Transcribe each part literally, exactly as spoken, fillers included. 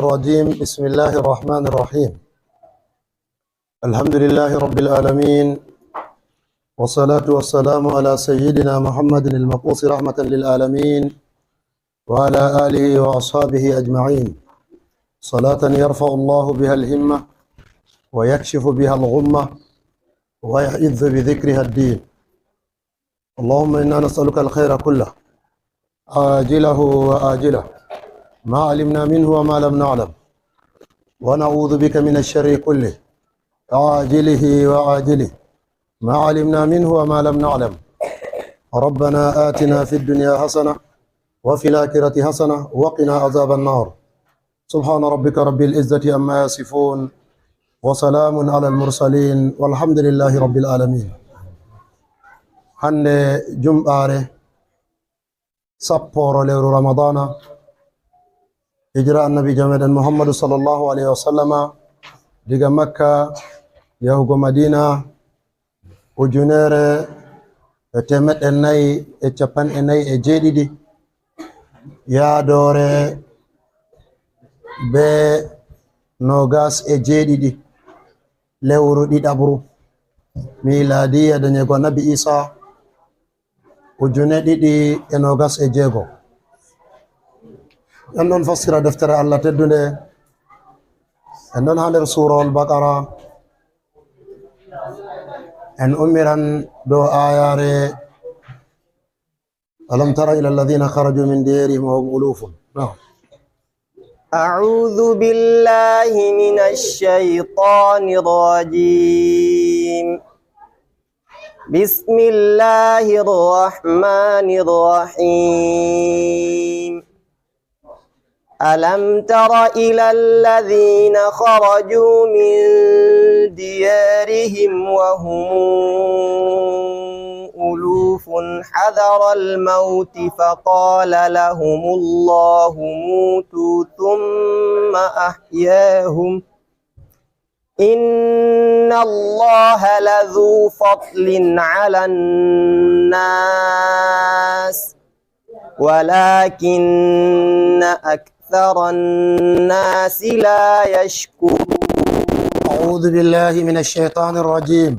الرجيم. بسم الله الرحمن الرحيم. الحمد لله رب العالمين، والصلاة والسلام على سيدنا محمد المبعوث رحمة للعالمين، وعلى آله وأصحابه أجمعين، صلاة يرفع الله بها الهمة ويكشف بها الغمة ويعز بذكرها الدين. اللهم إنا نسألك الخير كله، عاجله وآجله، ما علمنا منه وما لم نعلم، ونعوذ بك من الشر كله، عاجله وآجله، ما علمنا منه وما لم نعلم. ربنا آتنا في الدنيا حسنة وفي الآخرة حسنة وقنا عذاب النار. سبحان ربك رب العزة عما يصفون، وسلام على المرسلين، والحمد لله رب العالمين. Hannde jumɓaare sappooro lewru Ramadana, hijira Annabiijo meɗen Muhammadu sallallahu alayhi wa sallama, diga Makka yahugo Madina, ujunere e teemeɗɗe nayi e cappanɗe nayi e jeeɗiɗi, yaadoore be noogas e jeeɗiɗi lewru ɗiɗaɓru miilaadiya, danyego Annabi Iisa, ujune ɗiɗi e noogas e jeego. En ɗon fassira deftere Allah teddunde. En ɗon haa nder Suurawol Baqara. En ummiran dow aayaare, "Alam tara ila alladhina kharaju min diyarihim wa hum ulufun." Na'am. أعوذ بالله من الشيطان الرجيم. بسم الله الرحمن الرحيم. ألم تر إلى الذين خرجوا من ديارهم وهم ألوف حذر الموت فقال لهم الله موتوا ثم أحياهم، إن الله لذو فضل على الناس ولكن أكثر الناس لا يشكرون. أعوذ بالله من الشيطان الرجيم.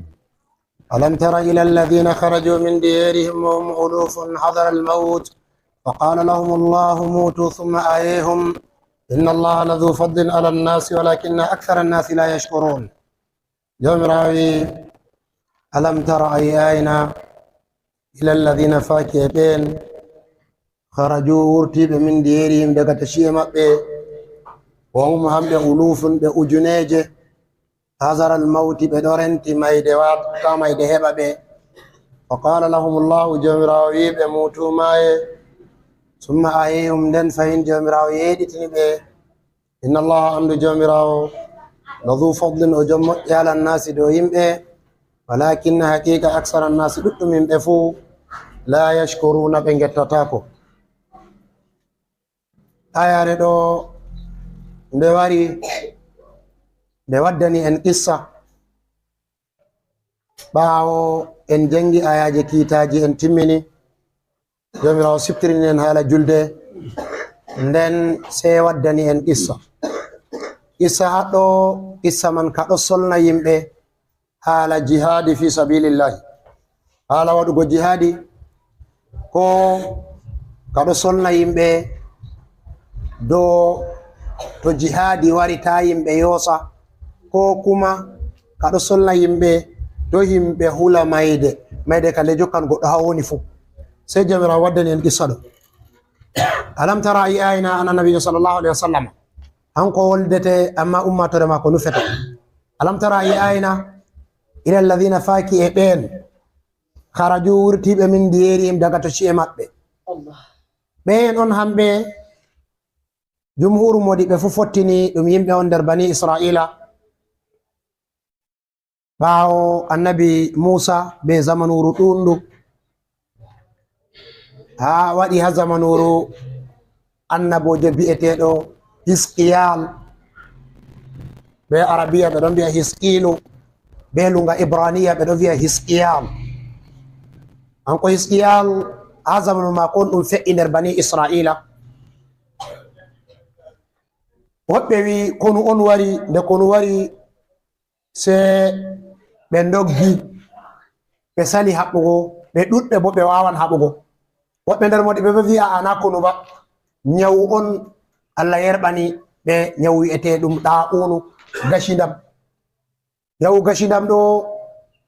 ألم تر إلى الذين خرجوا من ديارهم وهم ألوف حذر الموت فقال لهم الله موتوا ثم أحييهم إن الله لذو فضل على الناس ولكن أكثر الناس لا يشكرون. Jawmiraawo wi, "Alam tara, a yi'aayna, ila alladhina, faaki e ɓeen, kharaju, wurtiiɓe, min diyarihim, daga to ci'e maɓɓe, wa hum, hamɓe, ulufun, ɓe ujuneeje, hazara al-mawti, ɓe ɗo renti mayde, waata mayde heɓa ɓe. Fa qala lahumullahu, Jawmiraawo wi ɓe, mutu, maaye. Summa ahyahum, nden fahin Jawmiraawo yeeɗitini ɓe. Inna Allaha, anndu Jawmiraawo, la dhu fadlin, o jom moƴƴi, ala nnaasi, dow yimɓe. Walakinna, haqiiqa, aksara nnaasi, ɗuɗɗum yimɓe fuu, la yashkuruna, ɓe ngettataako." Ayaare ɗo nde wari, nde waddani en qissa. Ɓaawo en janngi ayaaje kiitaaji, en timmini, Jawmiraawo siftirini en haala julde, nden sey waddani en qissa. Qissa haɗɗo, qissa man ka ɗo solna yimɓe haala jihaadi fi sabilillahi. Haala waɗugo jihaadi, ko ka ɗo solna yimɓe dow to jihaadi wari, ta yimɓe yoosa, ko kuma ka ɗo solna yimɓe to yimɓe hula mayde, mayde ka nde jokkan goɗɗo haa woni fuu. Sey Jawmiraawo waddani en qissa ɗo. Alam tara, a yi'aayna, an Annabiijo sallallahu alayhi wa sallam, hanko woldete, amma ummaatoore maako nufete. Alam tara, a yi'aayna, ila alladhina, faaki e ɓeen, kharaju, wurtiiɓe, min diyarihim, daga to ci'e maɓɓe. Ɓeen on hamɓe jumhuru moodiɓɓe fuu fottini ɗum yimɓe on nder Bani Isra'iila. Ɓaawo Annabi Muusa bee zamanuuru ɗuuɗndu, haa waɗi haa zamanuuru annaboojo bi'eteeɗo Hisqiyal. Bee Arabiya ɓe ɗon mbi'a Hisqiilu, bee luŋnga Ibraniya ɓe ɗon mbi'a Hisqiyal. Hanko Hisqiyal, haa zamanu maako on ɗum fe'i nder Bani Isra'iila. Woɓɓe wi konu on wari, nde konu wari, se ɓe ndoggi, ɓe sali haɓɓugo, ɓe ɗuɗɓe bo ɓe waawan haɓugo. Woɓɓe nder moodiɓɓe bo wi, a'a, na konu ba. Nyawu on Allah yerɓani ɓe, nyawu wi'eteeɗum ɗaa'uunu gashindam. Nyawu gashindam ɗo,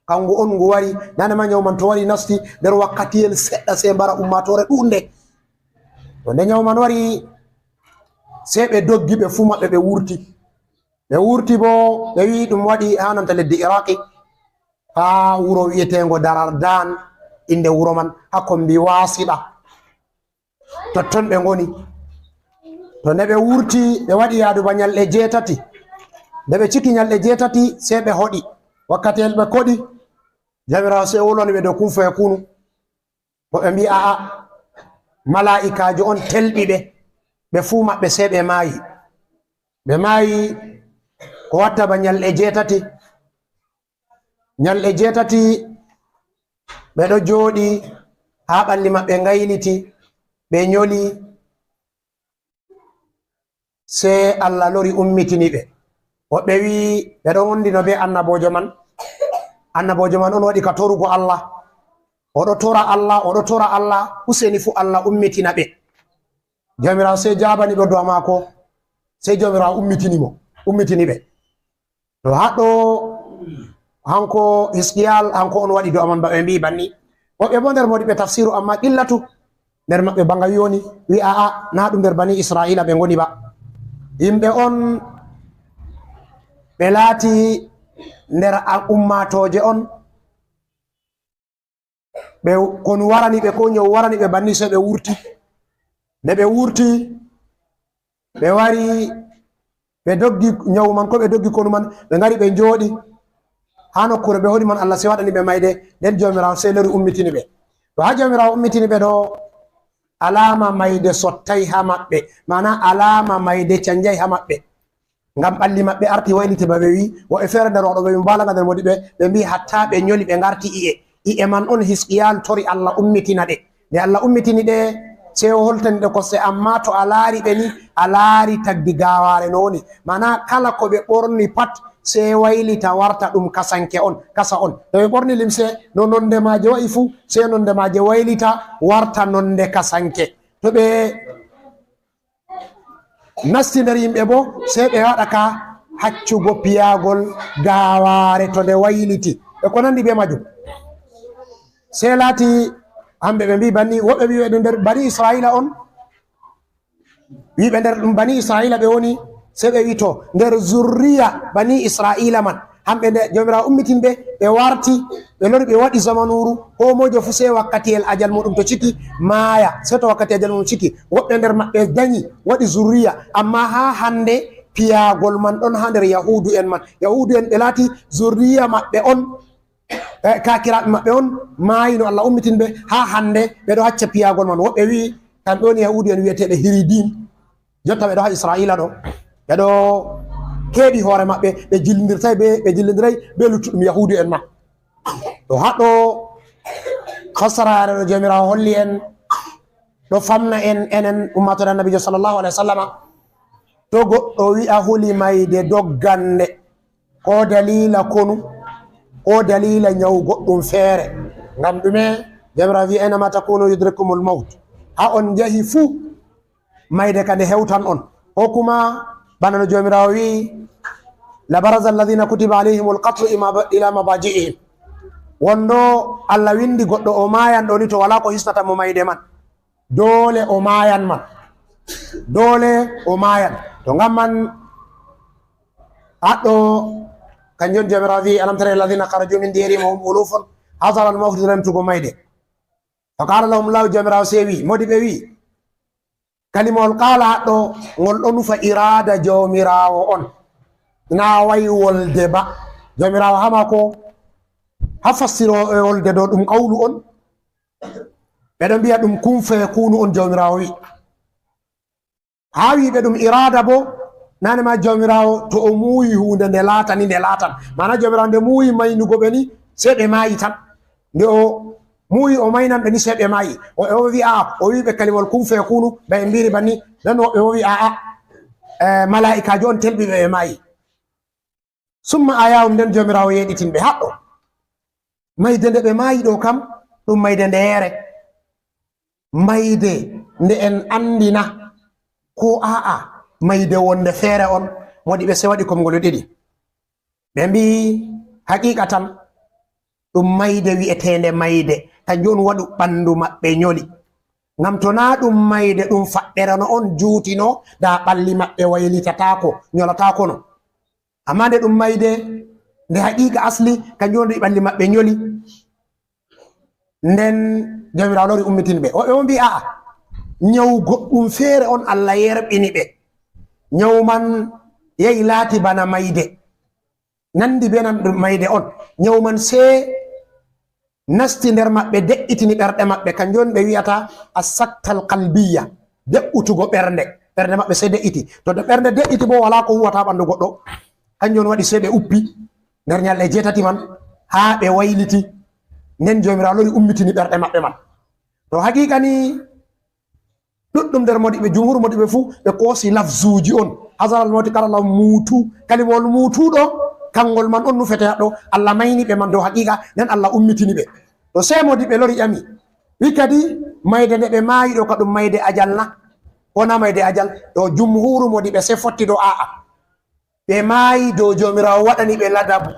kangu on ngu wari. Nane ma nyawu man to wari nasti, nder wakkatiyel seɗɗa se mbara ummaatoore ɗuuɗnde. To nde nyawu man wari, se ɓe doggi, ɓe fuu maɓɓe ɓe wurti. Ɓe wurti bo, ɓe wi'i ɗum waɗi haa nanta leddi Iraaki, haa wuro wi'eteengo Darardan, innde wuro man, haa kombi Waasiɗa. Totton ɓe ngoni. To nde ɓe wurti, ɓe waɗi yaadu ba nyalɗe jeetati. Nde ɓe ciki nyalɗe jeetati, sey ɓe hoɗi. Wakkatiyel ɓe koɗi, Jawmiraawo sey wolwani ɓe dow kun fayakunu. Bo ɓe mbi'i, a'a, malaa'ikaajo on telɓi ɓe. Ɓe fuu maɓɓe sey ɓe maayi. Ɓe maayi ko watta ba nyalɗe jeetati. Nyalɗe jeetati ɓe ɗo jooɗi haa ɓalli maɓɓe ngayliti, ɓe nyoli, sey Allah lori ummitini ɓe. Woɓɓe wi'i ɓe ɗo wondino bee annaboojo man. Annaboojo man on waɗi ka torugo Allah. O ɗo tora Allah, o ɗo tora Allah, useni fuu Allah ummitina ɓe. Jawmiraawo sey jaabani ɓe do'a maako, sey Jawmiraawo ummitini mo, ummitini ɓe. To haɗɗo, hanko Hisqiyal, hanko on waɗi do'a man ba ɓe mbi'i banni. Woɓɓe bo nder moodiɓɓe tafsiru, ammaa qillatu nder maɓɓe banga wi'oni, wi'a, a'a, na ɗum nder bani Isra'iila ɓe ngoni ba. Yimɓe on ɓe laati nder a-, ummaatooje on, ɓe, konu warani ɓe, ko nyawu warani ɓe banni, sey ɓe wurti. Nde ɓe wurti, ɓe wari, ɓe doggi nyawu man, ko ɓe doggi konu man, ɓe ngari ɓe njooɗi haa nokkuure ɓe hoɗi man, Allah sey waɗani ɓe mayde, nden Jawmiraawo sey lori ummitini ɓe. To haa Jawmiraawo ummitini ɓe ɗo, alaama mayde sottay haa maɓɓe, maana alaama mayde canjay haa maɓɓe. Ngam ɓalli maɓɓe arti wayliti ba ɓe wi'i, woɓɓe feere nder waɗooɓe mbaalaga nder moodiɓɓe, ɓe mbi'i hatta ɓe nyoli ɓe ngarti i'e. I'e man on Hisqiyal tori Allah ummitina ɗe. Nde Allah ummitini ɗe, sey o holtani ɗe kosɗe, ammaa to a laari ɗe ni, a laari tagdi gaawaare no woni. Maana kala ko ɓe ɓorni pat, sey waylita warta ɗum kasanke on, kasa on. To ɓe ɓorni limse, no nonde maaje wa'i fuu, sey nonde maaje waylita warta nonde kasanke. To ɓe nasti nder yimɓe boo, sey ɓe waɗa ka haccugo piyaagol gaawaare to nde wayliti, e ko nanndi bee maajum. Sey laati, hamɓe ɓe mbi'i banni, woɓɓe wi'uɓe nder bani Isra'iila on, wi'uɓe nder ɗum bani Isra'iila ɓe woni, sey ɓe wi'i, to, nder zurriya bani Isra'iila man, hamɓe nde Jawmiraawo ummitini ɓe, ɓe warti, ɓe lori, ɓe waɗi zamanuuru, koo moyjo fuu sey wakkatiyel ajal muuɗum to ciki maaya, sey to wakkati ajal muuɗum ciki. Woɓɓe nder maɓɓe danyi, waɗi zurriya, ammaa haa hannde piyaagol man ɗon haa nder Yahuudu'en man. Yahuudu'en ɓe laati zurriya maɓɓe on, e kaakiraaɓe maɓɓe on maayi no Allah ummitini ɓe, haa hannde ɓe ɗo acca piyaagol man. Woɓɓe wi'i, kamɓe woni Yahuudu'en wi'eteeɓe Hiridiin. Jotta ɓe ɗo haa Isra'iila ɗo, ɓe ɗo keeɓi hoore maɓɓe, ɓe jillindirtay bee, ɓe jillindiray bee luttuɗum Yahuudu'en man. To haɗɗo fassaraare ɗo Jawmiraawo holli en, ɗo famna en, enen ummaatoore Annabiijo sallallahu alayhi wa sallama. To goɗɗo wi'a huli mayde doggande, ko daliila konu, ko daliila nyawu goɗɗum feere. Ngam ɗume? Jawmiraawo wi'i, "Aynama takunu yudrikkumul mawt." Haa on njahi fuu, mayde ka nde hewtan on. Ko kuma bana no Jawmiraawo wi'i, "Labaraza alladhina kutiba alayhimul qatlu ima-, ila mabaji'ihim." Wondo Allah windi goɗɗo o maayan ɗo ni to walaa ko hisnata mo mayde man. Doole o maayan man. Doole o maayan. To ngam man haɗɗo, kanjum Jawmiraawo wi'i, "Alam tara ila alladhina kharaju min diyarihim wa hum ulufun hadara al-mawt," remtugo mayde. Fa qala lahum Allah, Jawmiraawo sey wi'i, moodi ɓe wi'i, kalimawol qaala haɗɗo, ngol ɗo nufa iraada Jawmiraawo on. Naa wa'i wolde ba. Jawmiraawo haa maako, haa fassirooɓe wolde ɗo ɗum qawlu on. Ɓe ɗon mbi'a ɗum kun fayakunu on Jawmiraawo wi'i. Haa wi'uɓe ɗum iraada boo, naane ma Jawmiraawo to o muuyi huunde nde laatani, nde laatan. Maana Jawmiraawo nde muuyi maynugo ɓe ni, sey ɓe maayi tan. Nde o muuyi o maynan ɓe ni, sey ɓe maayi. Woɓɓe boo wi'a, o wi'i ɓe kalimawol kun fayakunu, ba en mbi'iri banni. Nden woɓɓe boo wi'a, a'a. eh, malaa'ikaajo on telɓi ɓe, ɓe maayi. Summa ahyahum, nden Joomiraawo yeeɗitin ɓe haɗɗo. Mayde nde ɓe maayi ɗo kam, ɗum mayde ndeere. Mayde nde en anndi na, ko a'a, mayde wonde feere on, modi ɓe sewaɗi konngol ɗiɗi. Ɓe mbi'i, haqiiqa tan, ɗum mayde wi'eteende mayde, kanjum on waɗu ɓanndu maɓɓe nyoli. Ngam to naa ɗum mayde, ɗum faɗɗere no on juutino, da ɓalli maɓɓe waylitataako, nyolataako no. Amma nde ɗum mayde, nde haqiiqa asli, kanjum on waɗi ɓalli maɓɓe nyoli. Nden Jawmiraawo lori ummitini ɓe. Woɓɓe on mbi'i, a'a, nyawu goɗɗum feere on Allah yerɓini ɓe. Nyawu man yahi laati bana mayde. Nandi be nan ɗum mayde on. Nyawu man sey nasti nder maɓɓe, de'itini ɓerɗe maɓɓe. Kanjum on ɓe wi'ata as-saktal qalbiyya, de'utugo ɓernde. Ɓernde maɓɓe sey de'iti. To de ɓernde de'iti bo, walaa ko huwata ɓandu goɗɗo. Kanjum on waɗi sey ɓe uppi nder nyalɗe jeetati man, haa ɓe wayliti. Nden Jawmiraawo lori ummitini ɓerɗe maɓɓe man. To haqiiqa ni, ɗuɗɗum nder modiɓɓe, jumhur modiɓɓe fuu, ɓe koosi lafzuuji on. Hazaral mawti qala Allahu mutu. Kalimawol mutu ɗo, kangol man on nufete haɗɗo. Allah mayni ɓe man dow haqiiqa, nden Allah ummitini ɓe. To sey modiɓɓe lori ƴami, wi kadi, mayde nde ɓe maayi ɗo, ka ɗum mayde ajal na? Ko na mayde ajal? To jumhuru modiɓɓe sey fotti dow a'a. Ɓe maayi dow Jawmiraawo waɗani ɓe ladabu.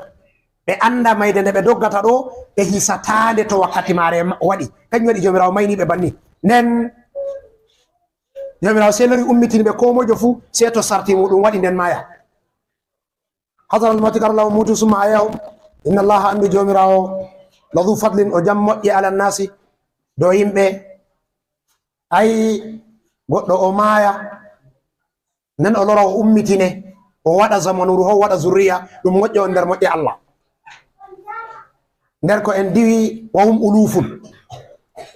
Ɓe annda mayde nde ɓe doggata ɗo, ɓe hisataa nde to wakkati maare ma-, waɗi. Kanjum waɗi Jawmiraawo mayni ɓe banni. Nden Jawmiraawo sey lori ummitini ɓe, koo moijo fuu sey to sarti muuɗum waɗi, nden maaya. Hazaral mawti qala Allahu mutu summa ahyahum. Inna Allaha, anndu Jawmiraawo, la zu fadlin, o jam moƴƴe, ala nnaasi, dow yimɓe. Ay goɗɗo o maaya, nden o lora o ummitine, o waɗa zamanu ruho, o waɗa zurriya, ɗum moƴƴe on nder moƴƴe Allah. Nder ko en diwi, wa hum ulufun.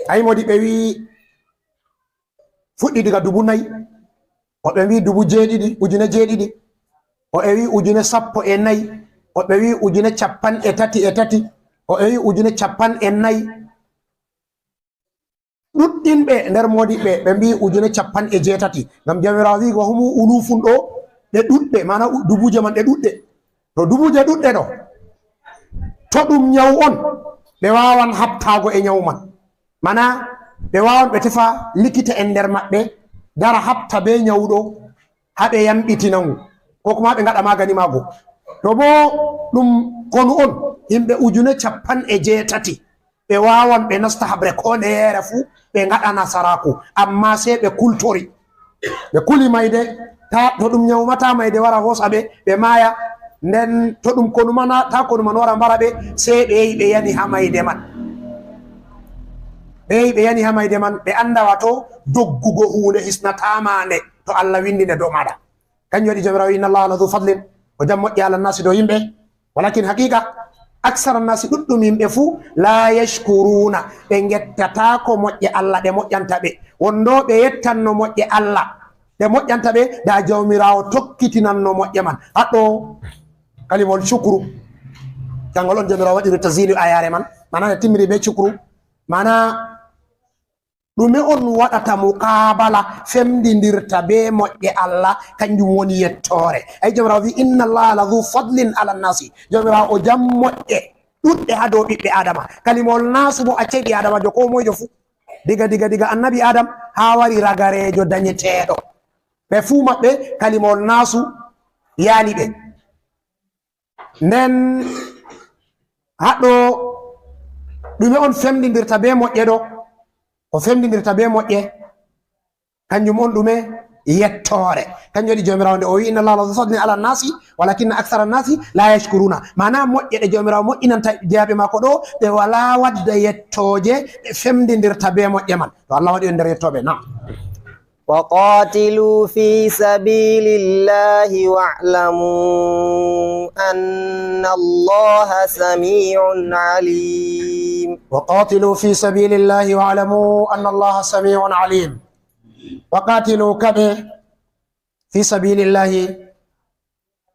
Ay modiɓɓe wi fuɗɗi diga dubu nayi, woɓɓe wi dubu jeeɗiɗi, ujune jeeɗiɗi, woɓɓe wi ujune sappo e nayi, woɓɓe wi ujune cappanɗe tati e tati, woɓɓe wi ujune cappanɗe nayi. Ɗuɗɗinɓe nder modiɓɓe, ɓe mbi'i ujune cappanɗe jeetati. Ngam Jawmiraawo wi'i, "Wa humu ulufun" ɗo, ɓe ɗuɗɓe, maana u-, dubuuje man ɗe ɗuɗɗe. To dubuuje ɗuɗɗe ɗo, to ɗum nyawu on, ɓe waawan haɓtaago e nyawu man. Maana, ɓe waawan ɓe tefa likita'en nder maɓɓe, dara haɓta bee nyawu ɗo, haa ɓe yamɗitina ngu, koo kuma ɓe ngaɗa magani maago. To boo ɗum konu on, yimɓe ujune cappanɗe jeetati, ɓe waawan ɓe nasta haɓre koo ndeyeere fuu, ɓe ngaɗa nasaraaku, ammaa sey ɓe kultori. Ɓe kuli mayde, taa, to ɗum nyawu ma, taa mayde wara hoosa ɓe, ɓe maaya. Nden to ɗum konu ma na, taa konu man wara mbara ɓe, sey ɓe yehi ɓe yani haa mayde man. Ɓe yehi ɓe yani haa mayde man, ɓe annda waato doggugo huunde hisnataa ma nde, to Allah winndi nde dow maaɗa. Kanjum waɗi Jawmiraawo, "Inna Allaha la zu fadlin", o jam moƴƴe, "ala nnaasi", dow yimɓe. Walakin haqiiqa, aksara nnaasi, ɗuɗɗum yimɓe fuu, "la yashkuruuna", ɓe ngettataako moƴƴe Allah ɗe moƴƴanta ɓe. Wonno ɓe yettanno moƴƴe Allah ɗe moƴƴanta ɓe, da Jawmiraawo tokkitinanno moƴƴe man. Haɗɗo kalimol shukru, kanngol on Jawmiraawo waɗiri tazili ayaare man, maana nde timmiri bee shukru, maana ɗume on waɗata muqaabala, femdindirta bee moƴƴe Allah, kanjum woni yettoore. Ay, Jawmiraawo wi, "Inna Allaha la zu fadlin ala nnaasi." Jawmiraawo o jam moƴƴe ɗuɗɗe haa dow ɓiɓɓe Aadama. Kalimawol naasu boo accay ɓii Aadamajo koo moyjo fuu. Diga, diga, diga annabi Aadam haa wari ragareejo danyeteeɗo. Ɓe fuu maɓɓe kalimawol naasu yaali ɓe. Nden haɗɗo ɗume on femdindirta bee moƴƴe ɗo? Ko femdindirta bee moƴƴe, kanjum on ɗume? Yettoore. Kanjum waɗi Jawmiraawo nde o wi'i, "Inna Allaha la zu fadlin ala nnaasi, walakinna aksara nnaasi la yashkuruna." Maana moƴƴe ɗe Jawmiraawo moƴƴinanta jeyaaɓe maako ɗo, ɓe walaa wadda yettooje, ɓe femdindirta bee moƴƴe man. To Allah waɗi on nder yettooɓe, naam. وقاتلوا في سبيل الله واعلموا أن الله سميع عليم. وقاتلوا في سبيل الله واعلموا أن الله سميع عليم. وقاتلوا, kaɓe, في سبيل الله,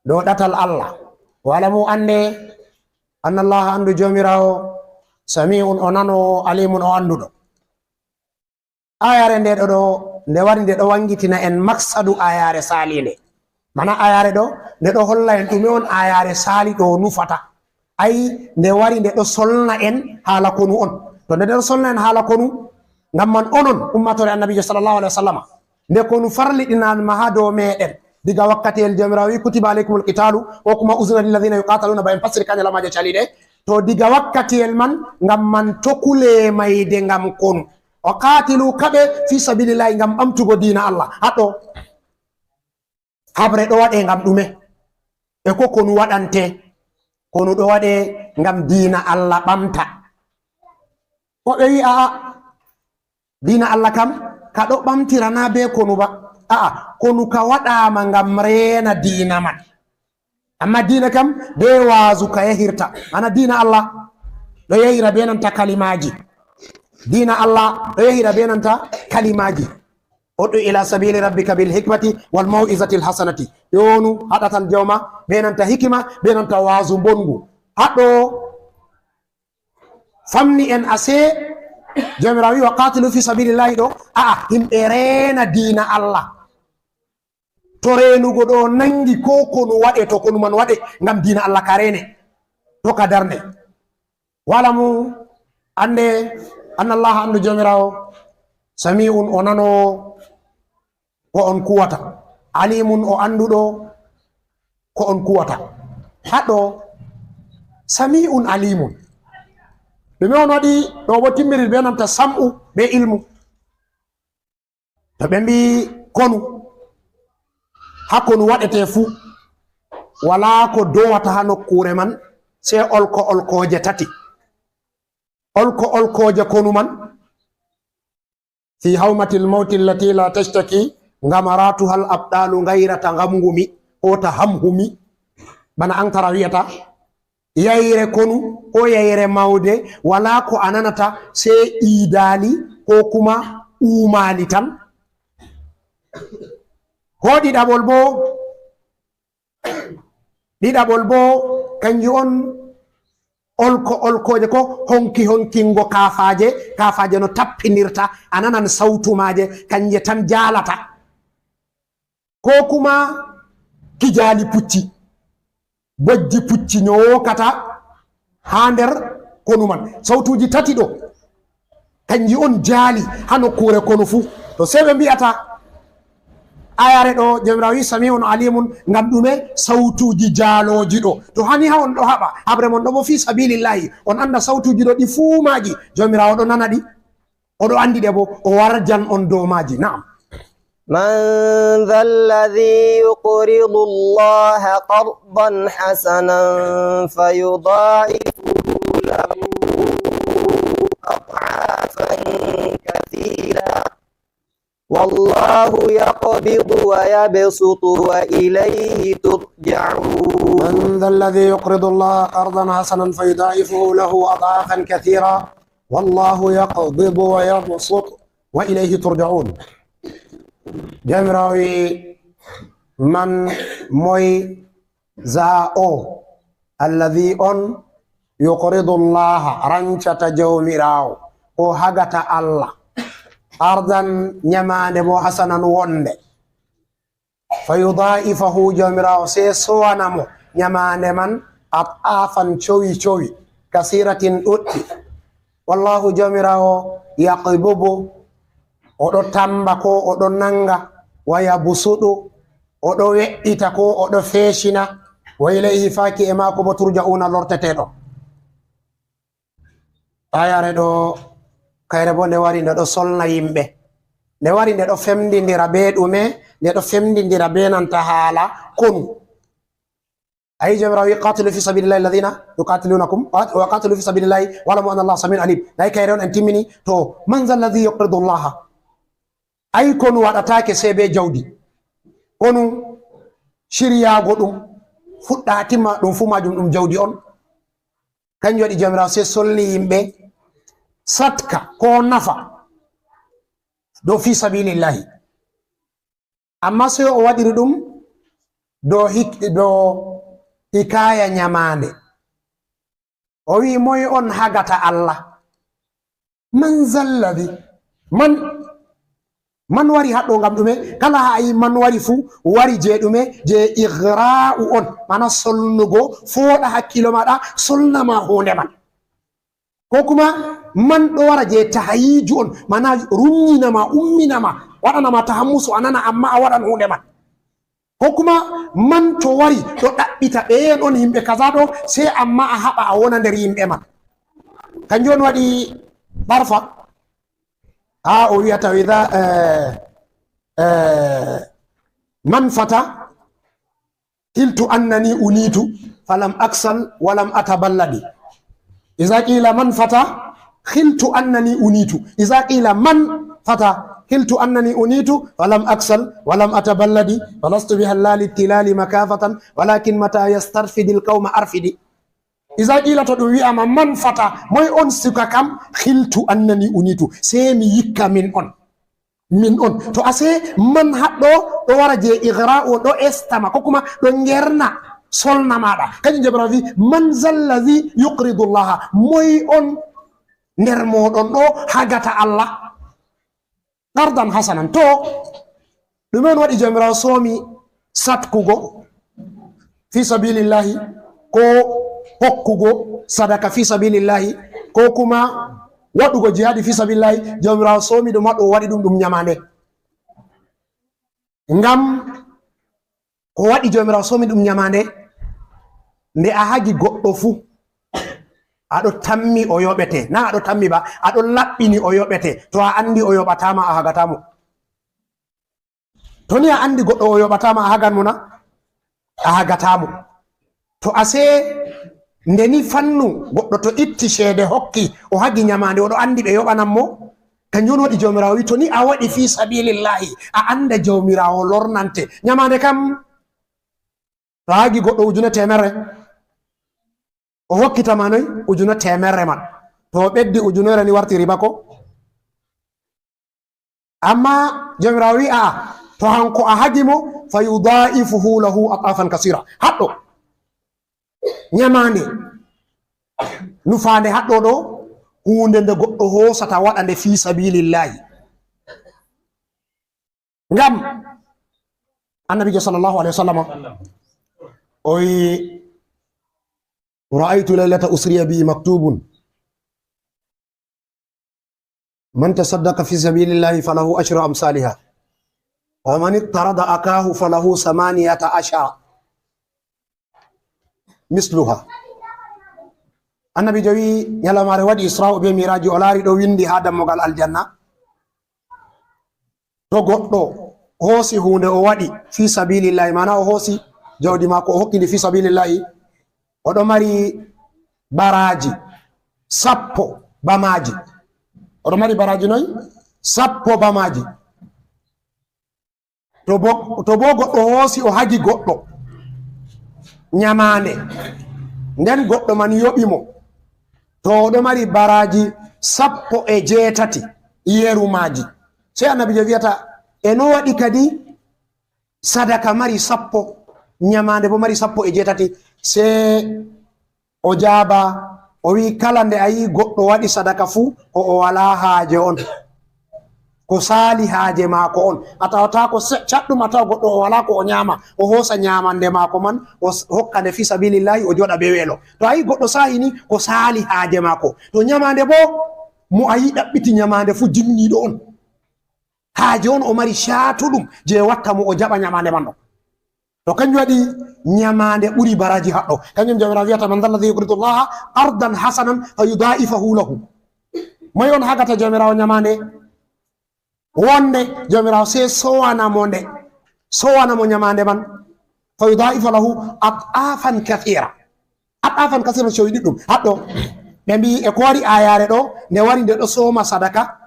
dow ɗatal Allah. واعلموا, annde, أن الله, anndu Jawmiraawo, سميع, o nanoowo, عليم, o annduɗo. Ayaare nde ɗo, ɗo, nde wari, nde ɗo wangitina en maksadu ayaare saaliinde. Mana ayare ɗo, nde ɗo holla en ɗume on ayare sali ɗo nufata. Ay, nde wari nde ɗo solna en haala konu on. To nde ɗo solna en haala konu, ngam man onon, ummatore Annabiijo sallallahu alaihi wasallama, nde konu farliɗinanma ha dow meɗen, diga wakkatiyel Jawmiraawo wi, "Kutiba alaikumul qitalu," ko kuma, "Uzina lilladhina yuqataluna," ba en passiri kane lamaje caliɗe. To diga wakkatiyel man, ngam man to kule mayde ngam konu. "Wa qatilu," kaɓe, "fi sabilillahi," ngam ɓamtugo diina Allah. Haɗo. Habre ɗo waɗe ngam ɗume? E ko konu waɗante? Konu ɗo waɗe ngam diina Allah ɓamta. Woɓɓe wi, "A'a, diina Allah kam, ka ɗo ɓamtira na be konu ba." A'a, konu ka waɗama ngam reena diina man. Amma diina kam, be waazu ka yahirta. Ana diina Allah ɗo yahira be nanta kalimaaji. Diina Allah ɗo yahira be nanta kalimaaji. "Ud'u ila sabili rabbika bil hikmati wal mau'izatil hasanati." Yonu haɗatal jawma be nanta hikima, be nanta waazu mbongu. Haɗo famni en ase, Jawmiraawo wi, "Wa qatilu fi sabilillahi" ɗo. A'a, himɓe reena diina Allah. To reenugo ɗo nangi ko konu waɗe, to konu man waɗe ngam diina Allah ka reene, to ka darne. Wala mu ande, anna Allah, andu Jawmiraawo, sami'un, o nanowo ko on kuwata, alimun, o anduɗo ko on kuwata. Haɗo sami'un alimun. Ɗume on waɗi ɗo bo timmiri be nanta sam'u be ilmu. To ɓe mbi'i konu, haa konu waɗete fuu, walaa ko dowata haa nokkuure man, sey olko olkooje tati. Olko olkooje konu man, "Fi hawmatil mawti allati la tashtaki, ngamaratuhal abdalu," ngayrata ngamngumi, ko ta hamhumi, bana ankara wi'ata. Yayre konu ko yayre mawde, walaa ko a nanata sey iidaali ko kuma uumaali tan. Ko ɗiɗaɓol boo, ɗiɗaɓol boo, kanjum on olko olkooje, ko honki honkingo kaafaaje, kaafaaje no tappinirta, a nanan sawtu maaje, kanje tan jaalata. Ko kuma kijaali pucci, bojji pucci nyookata haa nder konu man. Sawtuuji tati ɗo, kanji on jaali haa nokkuure konu fuu. To sey ɓe mbi'ata, ayare ɗo, Jawmiraawo wi'i, "Sami'un alimun," ngam ɗume? Sawtuuji jaalooji ɗo. To hani haa on ɗo haɓa, haɓre mon ɗo bo fii sabilillahi, on annda sawtuuji ɗo ɗi fuu maaji, Jawmiraawo ɗo nana ɗi. Oɗo anndi ɗe bo, o warjan on dow maaji. Na'am. من ذا الذي يقرض الله قرضا حسنا فيضاعفه له أضعافا كثيرة والله يقبض ويبسط وإليه ترجعون. من ذا الذي يقرض الله قرضا حسنا فيضاعفه له أضعافا كثيرة والله يقبض ويبسط وإليه ترجعون. Jawmiraawo wi'i, "Man, moy, za o, alladhi on, yuqridu Allaha, rancata Jawmiraawo, ko hagata Allah, qardan, nyamaande mo, hasanan, wonde." Fa yudaa'ifahu, Jawmiraawo sey sowana mo nyamaande man, ad'aafan, cowi cowi, kasiiratin, ɗuɗɗi. Wallahu, Jawmiraawo, yaqbidu, o ɗo tamba ko o ɗo nanga, wa yabsutu, o ɗo we'ita ko o ɗo feecina, wa ilayhi, faaki e maako bo, turja'una, lorteteɗon. Ayare ɗo, kayre bo nde wari nde ɗo solna yimɓe. Nde wari nde ɗo femdindira be ɗume? Nde ɗo femdindira be nanta haala konu. Ayi, Jawmiraawo wi, "Qatilu fi sabilillahi alladhina yuqatilunakum, wa, wa qatilu fi sabilillahi wa'lamu anna Allaha sami'un alim." Nayi kayre on en timmini. To, man zal ladhi yuqridu Allaha? Ayi, konu waɗataake sey be jawdi. Konu shiryaago ɗum, fuɗɗa haa timma, ɗum fuu maajum ɗum jawdi on. Kanjum waɗi Jawmiraawo sey solni yimɓe satka ko nafa dow fi sabilillahi. Amma sey o waɗiri ɗum dow hik-, dow hikaya nyamaande. O wi'i, "Moy on hagata Allah?" Man zalladhi? Man, Man wari haɗɗo ngam ɗume? Kala haa a yi man wari fuu, wari je ɗume? Je igra'u on, mana solnugo, fooɗa hakkiilo maaɗa, solna ma huunde man. Ko kuma man ɗo wara je tahayiiju on, mana runyina ma, ummina ma, waɗana ma tahammusu, a nana amma a waɗan huunde man. Ko kuma man to wari ɗo ɗaɓɓita ɓe en on yimɓe kaza ɗo, sey amma a haɓa a wona nder yimɓe man. Kanjum on waɗi ɓarfa. Haa o wi'ata, "Ida, eh, eh, man fata, hiltu annani unitu, falam aksal, walam ataballadi." Iza qila man fata, hiltu annani unitu. Iza qila man fata, hiltu annani unitu, falam aksal, walam ataballadi. Falastu bi hallali tilali makafatan, walakin mata yastarfidil qawma arfidi. Iza qila, to ɗum wi'ama, "Man fata, moy on suka kam?" Hiltu annani unitu. Sey mi yikka min on. Min on. To ase man haɗɗo ɗo wara je igra'u on, ɗo estama, ko kuma ɗo ngerna solna maɗa. Kanjum Jabra wi, "Man zallazi yuqridu Allaha?" Moy on nder moɗon ɗo hagata Allah? Qardan hasanan. To ɗume on waɗi Jawmiraawo soomi satkugo fi sabilillahi, ko hokkugo sadaka fi sabilillahi, ko kuma waɗugo jihadi fi sabilillahi? Jawmiraawo soomi ɗum haɗo waɗi ɗum, ɗum nyamande. Ngam ko waɗi Jawmiraawo soomi ɗum nyamande, nde a hagi goɗɗo fuu, aɗo tammi o yoɓete. Na aɗo tammi ba, aɗo laɓɓini o yoɓete. To a andi o yoɓatama, a hagatamo. To ni a andi goɗɗo o yoɓatama, a hagan mo na? A hagatamo. To ase nde ni fannu goɗɗo to itti ceede hokki, o hagi nyamande, oɗo andi ɓe yoɓanan mo. Kanjum on waɗi Jawmiraawo wi, to ni a waɗi fi sabilillahi, a anda Jawmiraawo lornante. Nyamande kam, to a hagi goɗɗo ujune temerre, o hokkitama noy? Ujune temerre man. To o ɓeddi ujunere ni warti riba ko? Amma Jawmiraawo wi, a'a, to hanko a hagi mo, fa yudha'ifuhu lahu ad'afan kasira. Haɗɗo. Nyamande. Nufaande haɗɗo ɗo, huunde nde goɗɗo hoosata waɗa nde fi sabilillahi. Ngam Annabiijo sallallahu alaihi wasallam, o wi, "Ra'aytu laylata usriya bi maktubun, man tasaddaqa fi sabilillahi falahu ashru amsaliha, wa man iqtarada akahu falahu samaniyata ashara misluha." Annabiijo wi, nyalawmaare waɗi Isra'u be Mi'raji, o laari ɗo windi ha dammugal aljanna. To goɗɗo hoosi huunde o waɗi fi sabilillahi, maana o hoosi jawdi maako o hokki ndi fi sabilillahi, oɗo mari baraaji sappo bamaaji. Oɗo mari baraaji noy? Sappo bamaaji. To bo, to bo goɗɗo hoosi o hagi goɗɗo nyamaande, nden goɗɗo man yoɓi mo, to oɗo mari baraaji sappo e jeetati yeru maaji. Sey Annabiijo wi'ata, e no waɗi kadi sadaka mari sappo, nyamaande bo mari sappo e jeetati? Sey o jaaba, o wi'i, kala nde a yi'i goɗɗo waɗi sadaka fuu, ko o walaa haaje on, ko saali haaje maako on. A tawataako se-, caɗɗum a tawa goɗɗo o walaa ko o nyaama, o hoosa nyaamande maako man, o s-, hokka nde fi sabilillahi, o jooɗa be weelo. To a yi'i goɗɗo saa'i ni, ko saali haaje maako. To nyamaande bo, mo a yi'i ɗaɓɓiti nyamaande fuu jinniiɗo on. Haaje on o mari caatuɗum je watta mo o jaɓa nyamaande man ɗon. To kanjum waɗi nyamaande ɓuri baraaji haɗɗo. Kanjum Jawmiraawo wi'ata, "Man dhal ladhi yuqridu Allaha qardan hasanan fa yudha'ifahu lahu." Moy on hagata Jawmiraawo nyamaande wonde Jawmiraawo sey sowana mo nde, sowana mo nyamaande man, fa yudha'ifa lahu ad'afan kathira. Ad'afan kathira, cowi ɗuɗɗum. Haɗɗo, ɓe mbi'i e ko wari ayaare ɗo, nde wari nde ɗo sooma sadaka,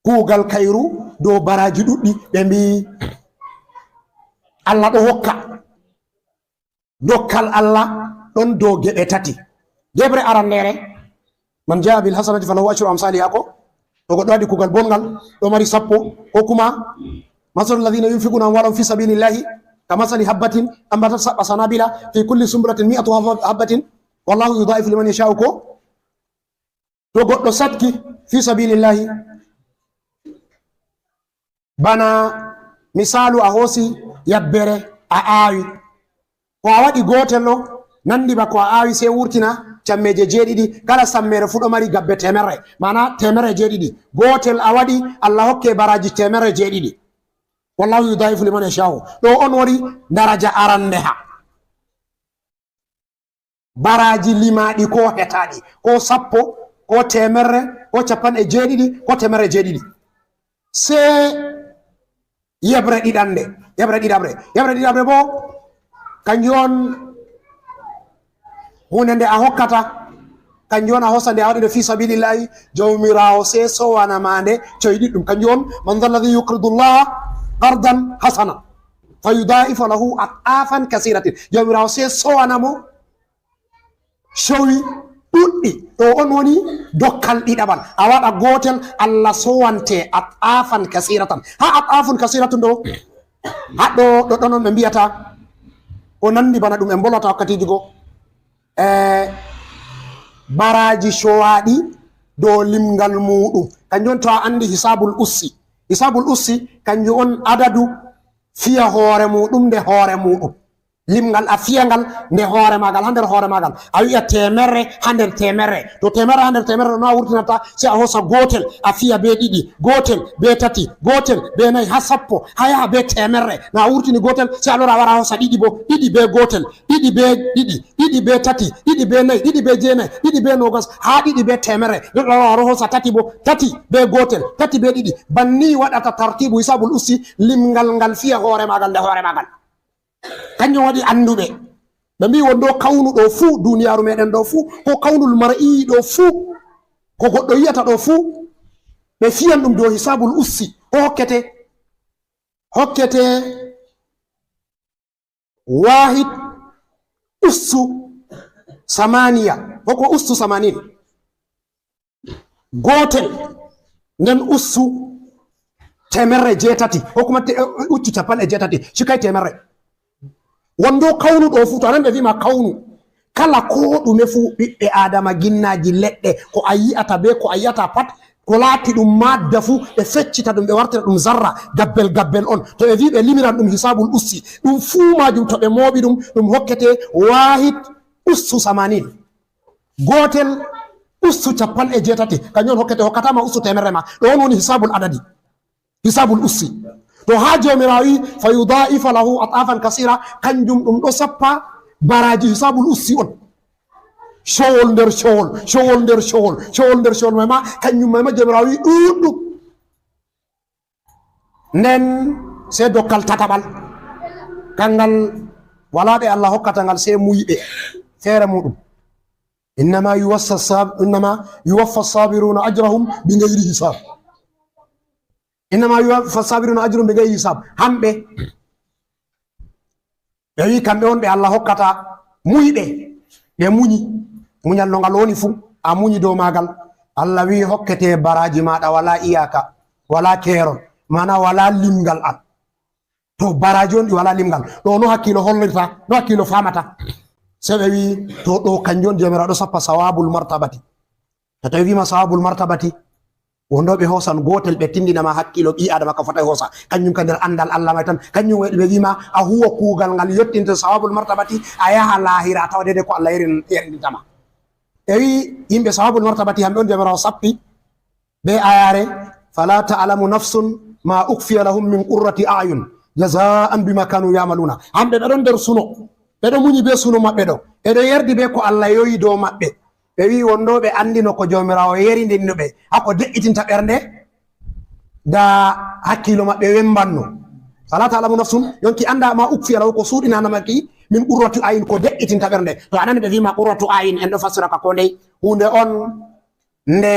kuugal kayru dow baraaji ɗuɗɗi, ɓe mbi'i Allah ɗo hokka. Dokkal Allah ɗon dow geɓe tati. Geɓre arandeere, "Man jaa bil hasanati falahu ashru amsaliha," ko to goɗɗo waɗi kuugal bongal, ɗo mari sappo, ko kuma, "Masalu alladhina yunfiquna amwalahum fi sabilillahi kamasali habbatin ambatat sab'a sanabila fi kulli sunbulatin mi'atu habba-, habbatin wallahu yudha'ifu liman yasha'u," ko To goɗɗo satki fi sabilillahi, Bana misaalu, a hoosi yabbere, a aawi. Ko a waɗi gootel ɗo, nandi ba ko a aawi, sey wurtina cammeeje jeeɗiɗi. Kala sammeere fuu ɗo mari gabbe teemerre, maana teemerre jeeɗiɗi. Gootel a waɗi, Allah hokke baraaji teemerre jeeɗiɗi. "Wallahu yudaifu liman yasha'u." Ɗo on woni daraja arandeha. Baraaji limaaɗi ko hetaaɗi, ko sappo, ko teemerre, ko capanɗe jeeɗiɗi, ko teemerre jeeɗiɗi. Sey yeɓre ɗiɗande, yeɓre ɗiɗaɓre. Yeɓre ɗiɗaɓre bo, kanjum on huunde nde a hokkata, kanjum on a hoosa nde a waɗi nde fi sabilillahi, Jawmiraawo sey sowana ma nde coyɗi ɗum. Kanjum on, "Man dha alladhi yuqridu Allaha qardan hasana fa yudaifa lahu ad'afan kasiratin." Jawmiraawo sey sowana mo cowi ɗuɗɗi. Ɗo on woni dokkal ɗiɗaɓal. A waɗa gootel, Allah sowante ad'afan kasiratan. Ha ad'afun kasiratun ɗo, haɗɗo ɗo ɗon on ɓe mbiyata, o nandi bana ɗum en bolwata wakkatiiji go. Eh, baraaji cowaaɗi dow limgal muuɗum. Kanjum on to a andi hisabul ussi. Hisabul ussi, kanjum on adadu fiya hoore muuɗum nde hoore muuɗum. Limgal a fiya ngal nde hoore maagal, haa nder hoore maagal. A wi'a teemerre haa nder teemerre. To teemerre haa nder teemerre no a wurtinata, sey a hoosa gootel, a fiya bee ɗiɗi, gootel bee tati, gootel bee nayi, haa sappo, haa yaha bee teemerre. No a wurtini gootel, sey a lora a wara a hoosa ɗiɗi boo, ɗiɗi bee gootel, ɗiɗi bee ɗiɗi, ɗiɗi bee tati, ɗiɗi bee nayi, ɗiɗi bee jeenayi, ɗiɗi bee noogas, haa ɗiɗi bee teemerre. Nden a wara a hoosa tati boo, tati bee gootel, tati bee ɗiɗi. Banni waɗata tartiibu hisaabul ussi, limgal ngal fiya hoore maagal nde hoore maagal. Kanjum waɗi annduɓe. Ɓe mbi'i won ɗo kawnu ɗo fuu, duniyaaru meɗen ɗo fuu, ko kawnul mar'i ɗo fuu, ko goɗɗo yi'ata ɗo fuu, ɓe fiyan ɗum dow hisaabul ussi. Ko hokkete? Hokkete waahid ussu samaniya. Ko ko ussu samanin? Gootel, nden ussu teemerre jeetati, ko kuma te-, uccu capanɗe jeetati, cikkay teemerre. Won dow kawnu ɗo fuu, to a nani ɓe wi'i ma kawnu, kala koo ɗume fuu, ɓiɓɓe Aadama, ginnaaji, leɗɗe, ko a yi'ata bee ko a yi'ataa pat, ko laati ɗum maadda fuu, ɓe feccita ɗum, ɓe wartira ɗum zarra, gabbel gabbel on. To ɓe wi'i ɓe limiran ɗum hisaabul ussi, ɗum fuu maajum to ɓe mooɓi ɗum, ɗum hokkete waahid ussu samanin. Gootel ussu capanɗe jeetati, kanjum on hokkete, hokkata ma ussu teemerre ma. Ɗo on woni hisaabul adadi, hisaabul ussi. To haa Jawmiraawo wi'i, "Fa yudaa'ifa lahu ad'aafan kasiira," kanjum ɗum ɗo sappa baraaji hisaabul ussi on. Cowol nder cowol, cowol nder cowol, cowol nder cowol may ma, kanjum may ma Jawmiraawo wi'i ɗuuɗɗum. Nden sey dokkal tataɓal. Kanngal walaa ɓe Allah hokkata ngal sey muyɓe feere muuɗum. "Innama yuwaffa sab-, innama yuwaffa sabiruna ajrahum bi gayri hisab." "Innama yuwaffa sabiruna ajrahum bi gayri hisab." Hamɓe, ɓe wi'i kamɓe on ɓe Allah hokkata muyɓe. Ɓe munyi. Munyal no ngal woni fuu, a munyi dow maagal. Allah wi'i hokkete baraaji maaɗa walaa iyaaka, walaa keerol, maana walaa limgal an. To baraaji on ɗi walaa limgal. Ɗo no hakkiilo hollirta, no hakkiilo faamata. Sey ɓe wi'i, to ɗo kanjum on Jawmiraawo ɗo sappa sawaabul martabati. To tawi wi'ma sawaabul martabati, won ɗo ɓe hoosan gootel, ɓe tindina ma hakkiilo ɓii Aadama ka fotay hoosa. Kanjum ka nder anndal Allah may tan. Kanjum waɗi ɓe wi'ma a huwa kuugal ngal yottinta sawaabul martabati, a yaha laahira a tawa deydey ko Allah yeri-, yerindinta ma. Ɓe wi'i yimɓe sawaabul martabati, hamɓe on Jawmiraawo sappi bee ayaare, "Fala ta'lamu nafsun ma ukhfiya lahum min qurrati a'yun jaza'an bima kanu ya'maluna." Hamɓe ɓe ɗon nder suno, ɓe ɗo munyi bee suno maɓɓe ɗo, ɓe ɗo yerdi bee ko Allah yowi dow maɓɓe. Ɓe wi'i won ɗo ɓe anndino ko Jawmiraawo yerindinno ɓe, haa ko de'itinta ɓernde, da hakkiilo maɓɓe wembanno. "Fala ta'lamu nafsun," yonki annda, "ma ukhfiya lahum," ko suuɗinanama ki, "min qurrati a'yun," ko de'itinta ɓernde. To a nani ɓe wi'ma qurratu a'yun, en ɗo fassira ka koo ndey. Huunde on nde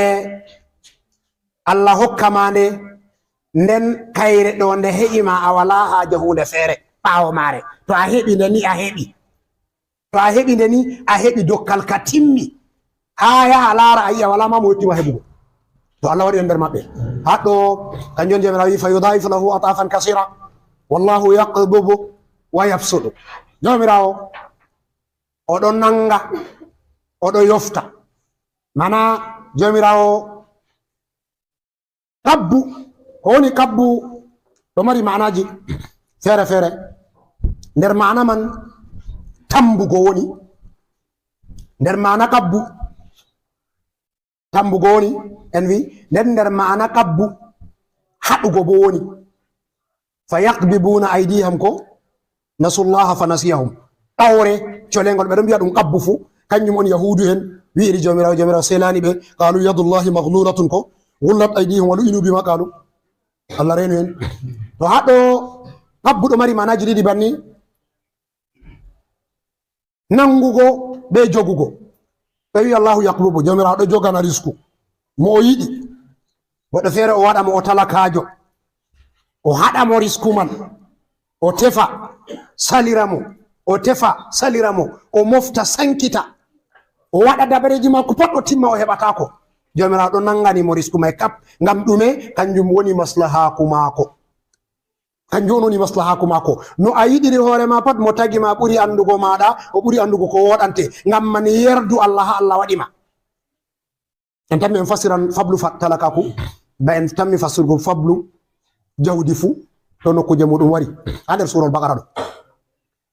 Allah hokka ma nde, nden kayre ɗo nde heɓi ma, a walaa haaje huunde feere ɓaawo maare. To a heɓi nde ni, a heɓi. To a heɓi nde ni, a heɓi dokkal ka timmi. Haa yaha laara, a yi'a walaa ma mo yotti ma heɓugo. To Allah waɗi en nder maɓɓe. Haɗɗo, kanjum on Jawmiraawo wi'i, "Fa yudaa'ifu lahu ad'aafan kasiira, wallahu yaqbidu wa yabsutu." Jawmiraawo, o ɗon nanga, o ɗo yofta. Mana Jawmiraawo Qabdu, ko woni qabdu? Ɗo mari maanaaji feere feere. Nder maana man, tambugo woni. Nder maana qabbu, tambugo woni, en wi. Nden nder maana qabbu, haɗugo bo woni. Fa yaqbibuna aydihim ko, nasullaha fa nasiyahum. Ɗawre colengol, ɓe ɗon mbiya ɗum qabbu fu, kanjum on Yahuudu en wi'iri Jawmiraawo, Jawmiraawo selani ɓe. Qalu yadullahi maghlulatun ko, ghullat aydihim wa lu'inu bima qalu. Allah reenu en. To haɗo qabbu ɗo mari maanaaji ɗiɗi banni. Nangugo be jogugo. Ɓe wi Allahu yaqbubu, Jawmiraawo ɗo jogana risku mo o yiɗi. Woɗɗo feere o waɗa mo o talakaajo. O haɗa mo risku man. O tefa salira mo. O tefa salira mo. O mofta sankita. O waɗa dabareeji maako pat o timma o heɓataako. Jawmiraawo ɗo nangani mo risku may kap. Ngam ɗume? Kanjum woni maslahaaku maako. Kanjum on woni maslahaaku maako. No a yiɗiri hoore ma pat, mo tagi ma ɓuri anndugo maaɗa, o ɓuri anndugo ko woɗante. Ngam man yerdu Allah haa Allah waɗi ma. En tammi en fassiran fablu fa-, talakaaku, ba en tammi fassirgo fablu jawdi fu, ɗo nokkuuje muɗum wari. Haa nder suurol Baqara ɗo.